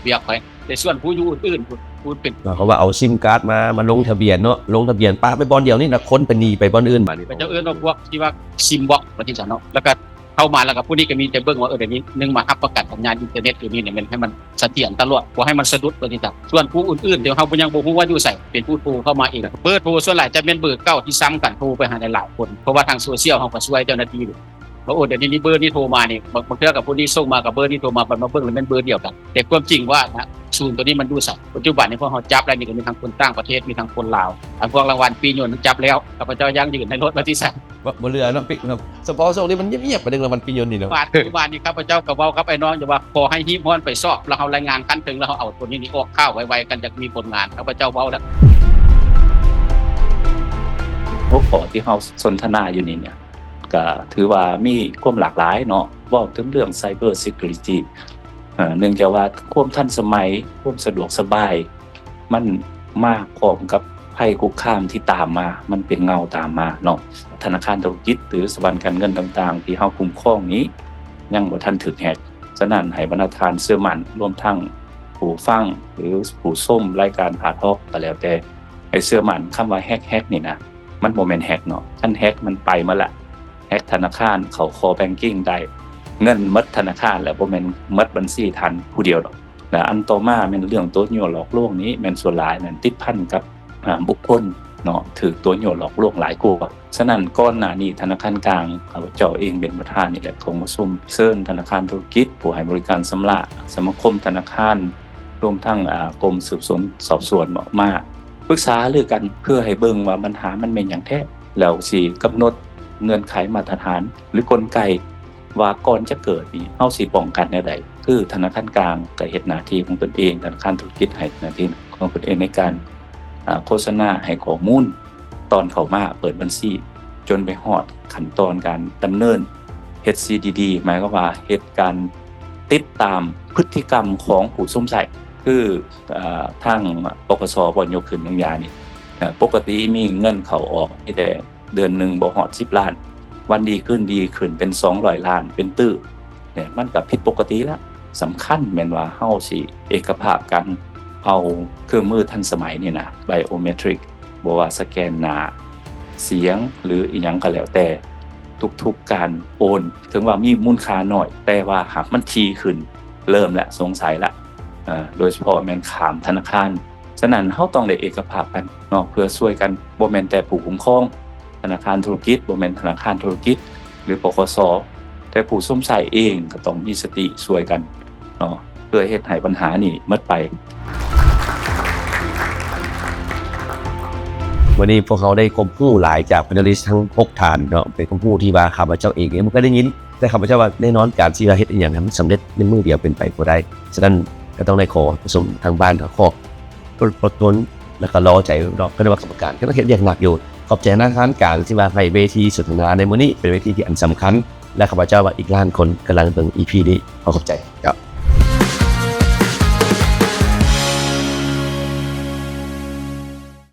ວຽກຂ້ອຍ. ແຕ່ສ່ວນຜູ້ຢູ່ອື່ນໆ ຜູ້ເປັນ ເຂົາວ່າເອົາຊິມກາດມາ ມາລົງທະບຽນເນາະ ລົງທະບຽນປະໄປບ່ອນດຽວນີ້ນະ ຄົນກໍໜີໄປບ່ອນອື່ນບາດນີ້. ເຂົາເຈົ້າເອີ້ນວ່າພວກທີ່ວ່າຊິມບັອກວ່າຈັ່ງຊັ້ນເນາະ ແລ້ວກໍເຂົ້າມາ ແລ້ວກໍຜູ້ນີ້ກໍມີແຕ່ເບິ່ງວ່າ ເອີ ດຽວນີ້ໜຶ່ງມາຮັບປະກັນສັນຍານອິນເຕີເນັດຢູ່ນີ້ ແມ່ນໃຫ້ມັນສະຖຽນຕະຫຼອດ ບໍ່ໃຫ້ມັນສະດຸດວ່າຈັ່ງຊັ້ນ. ສ່ວນຜູ້ອື່ນໆ ດຽວເຮົາຍັງບໍ່ຮູ້ວ່າຢູ່ໃສ ເປັນຜູ້ໂທເຂົ້າມາເອງ. ເບີໂທສ່ວນຫຼາຍຈະແມ່ນເບີເກົ່າທີ່ຊ້ຳກັນ ໂທໄປຫາຫຼາຍໆຄົນ ເພາະວ່າທາງໂຊຊຽວເຮົາກໍຊ່ວຍເຈົ້າໜ້າທີ່ຢູ່. ວ່າ ໂອ້ ດຽວນີ້ມີເບີນີ້ໂທມານີ້ ບາງ ບາງເທື່ອກໍຜູ້ນີ້ສົ່ງມາກັບເບີນີ້ໂທມາ ບັດມາເບິ່ງແລ້ວແມ່ນເບີດຽວກັນ. ແຕ່ຄວາມຈິງວ່ານະ ສູນຕົວນີ້ມັນຢູ່ໃສ? ປັດຈຸບັນນີ້ພວກເຮົາຈັບໄລ້ນີ້ກໍມີທັງຄົນຕ່າງປະເທດ ມີທັງຄົນລາວ. ອັນພວກລາງວັນປີຍົນຈັບແລ້ວ ຂ້າພະເຈົ້າຢັ້ງຢືນໃຫ້ໂລດວ່າຊິໃສ່ ບໍ່ ບໍ່ເຫຼືອເນາະ ປິກເນາະ. ສະເພາະຊ່ວງນີ້ມັນງຽບໆ ປານເດີ ລາງວັນປີຍົນນີ້ເນາະ. ວ່າ ວ່ານີ້ຂ້າພະເຈົ້າກໍເວົ້າກັບອ້າຍນ້ອງຢູ່ວ່າ ຂໍໃຫ້ຮີບຮ້ອນໄປສອບ ແລ້ວເຮົາລາຍງານຂັ້ນເທິງ ແລ້ວເຮົາເອົາຕົວນີ້ນີ້ອອກຂ່າວໄວໆ ກັນ ຢາກມີຜົນງານ. ຂ້າພະເຈົ້າເວົ້າແລ້ວ ຫົວຂໍ້ທີ່ເຮົາສົນທະນາຢູ່ນີ້ເນຍ ກໍຖືວ່າມີຄວາມຫຼາກຫຼາຍເນາະ ເວົ້າເຖິງເລື່ອງ cyber security ເອີ ເນື່ອງຈາກວ່າຄວາມທັນສະໄໝ ຄວາມສະດວກສະບາຍ ມັນມາພ້ອມກັບໄພຄຸກຄາມທີ່ຕາມມາ ມັນເປັນເງົາຕາມມາເນາະ. ທະນາຄານທຸລະກິດ ຫຼື ສະຖາບັນການເງິນຕ່າງໆ ທີ່ເຮົາຄຸ້ມຄອງນີ້ ຍັງບໍ່ທັນຖືກແຮັກ. ສະນັ້ນ ໃຫ້ບັນດາທ່ານເຊື່ອໝັ້ນ ລວມທັງຜູ້ຟັງ ຫຼື ຜູ້ຊົມລາຍການພາທອກກໍແລ້ວແຕ່ ໃຫ້ເຊື່ອໝັ້ນ ຄຳວ່າແຮັກ ແຮັກນີ້ນະ ມັນບໍ່ແມ່ນແຮັກເນາະ. ຄັນແຮັກມັນໄປໝົດລະ ແຮັກທະນາຄານ ເຂົ້າ core banking ໄດ້ ເງິນໝົດທະນາຄານ ແລ້ວບໍ່ແມ່ນໝົດບັນຊີທ່ານຜູ້ດຽວດອກ. ແລະ ອັນຕໍ່ມາແມ່ນເລື່ອງຕົວຍົວະຫຼອກລວງນີ້ ແມ່ນສ່ວນຫຼາຍແມ່ນຕິດພັນກັບ ອາ ບຸກຄົນເນາະ ຖືກຕົວຍົວະຫຼອກລວງຫຼາຍກວ່າ. ສະນັ້ນ ກ່ອນໜ້ານີ້ທະນາຄານກາງ ຂ້າພະເຈົ້າເອງເປັນປະທານນີ້ແຫຼະ ກອງປະຊຸມເຊີນທະນາຄານທຸລະກິດ ຜູ້ໃຫ້ບໍລິການຊຳລະ ສະມາຄົມທະນາຄານ ລວມທັງ ອາ ກົມສືບສວນສອບສວນເນາະ ມາປຶກສາຫາລືກັນ ເພື່ອໃຫ້ເບິ່ງວ່າບັນຫາມັນແມ່ນຫຍັງແທ້ ແລ້ວຊິກຳນົດເງື່ອນໄຂມາດຕະຖານ ຫຼື ກົນໄກ ວ່າກ່ອນຈະເກີດນີ້ ເຮົາຊິປ້ອງກັນແນວໃດ? ຄືທະນາຄານກາງກໍເຮັດໜ້າທີ່ຂອງຕົນເອງ, ທະນາຄານທຸລະກິດໃຫ້ໜ້າທີ່ຂອງຕົນເອງໃນການ ອາ ໂຄສະນາໃຫ້ຂໍ້ມູນ ຕອນເຂົ້າມາເປີດບັນຊີ ຈົນໄປຮອດຂັ້ນຕອນການດຳເນີນ ເຮັດ ຊີດີດີ ໝາຍຄວາມວ່າເຮັດການຕິດຕາມພຶດຕິກຳຂອງຜູ້ຊົມໃຊ້ ຄື ອາ ທາງ ປກສ ບໍ່ຍົກຂຶ້ນຍົກຢານີ້ ອາ ປົກກະຕິມີເງິນເຂົ້າອອກມີແຕ່ ເດືອນໜຶ່ງບໍ່ຮອດສິບລ້ານ ວັນດີຄືນດີຂຶ້ນເປັນສອງຮ້ອຍລ້ານ ເປັນຕື້ ເນຍ ມັນກໍຜິດປົກກະຕິລະ. ສຳຄັນແມ່ນວ່າເຮົາຊິເອກະພາບກັນ ເອົາເຄື່ອງມືທັນສະໄໝນີ້ນະ ໄບໂອເມຕຣິກ ບໍ່ວ່າສະແກນໜ້າ ສຽງ ຫຼື ອີ່ຫຍັງກໍແລ້ວແຕ່ ທຸກໆການໂອນ ເຖິງວ່າມີມູນຄ່າໜ້ອຍ ແຕ່ວ່າຫາກມັນຖີ່ຂຶ້ນ ເລີ່ມແລ້ວ ສົງໄສລະ ເອີ ໂດຍສະເພາະແມ່ນຂ້າມທະນາຄານ. ສະນັ້ນ ເຮົາຕ້ອງໄດ້ເອກະພາບກັນເນາະ ເພື່ອຊ່ວຍກັນ ບໍ່ແມ່ນແຕ່ຜູ້ຄຸ້ມຄອງທະນາຄານທຸລະກິດ ບໍ່ແມ່ນທະນາຄານທຸລະກິດ ຫຼື ປກສ ແຕ່ຜູ້ຊົມໃຊ້ເອງກໍຕ້ອງມີສະຕິຊ່ວຍກັນເນາະ ເພື່ອເຮັດໃຫ້ບັນຫານີ້ໝົດໄປ. ມື້ນີ້ພວກເຮົາໄດ້ຄວາມຮູ້ຫຼາຍຈາກ panelist ທັງຫົກທ່ານເນາະ ເປັນຄວາມຮູ້ທີ່ວ່າຂ້າພະເຈົ້າເອງຍັງບໍ່ເຄີຍໄດ້ຍິນ ແຕ່ຂ້າພະເຈົ້າວ່າແນ່ນອນ ການທີ່ວ່າເຮັດອີ່ຫຍັງໃຫ້ມັນສຳເລັດໃນມື້ດຽວເປັນໄປບໍ່ໄດ້. ສະນັ້ນກໍຕ້ອງໄດ້ຂໍປະຊຸມທາງບ້ານ ກໍຂໍອົດທົນ ແລ້ວກໍລໍໃຈເນາະ ຄະນະກຳມະການກໍຕ້ອງເຮັດວຽກໜັກຢູ່. ຂອບໃຈທະນາຄານກາງທີ່ວ່າໃຫ້ເວທີສົນທະນາໃນມື້ນີ້ ເປັນເວທີທີ່ອັນສຳຄັນ ແລະ ຂ້າພະເຈົ້າວ່າອີກລ້ານຄົນກຳລັງເບິ່ງ ອີພີ ນີ້. ຂໍຂອບໃຈເຈົ້າ.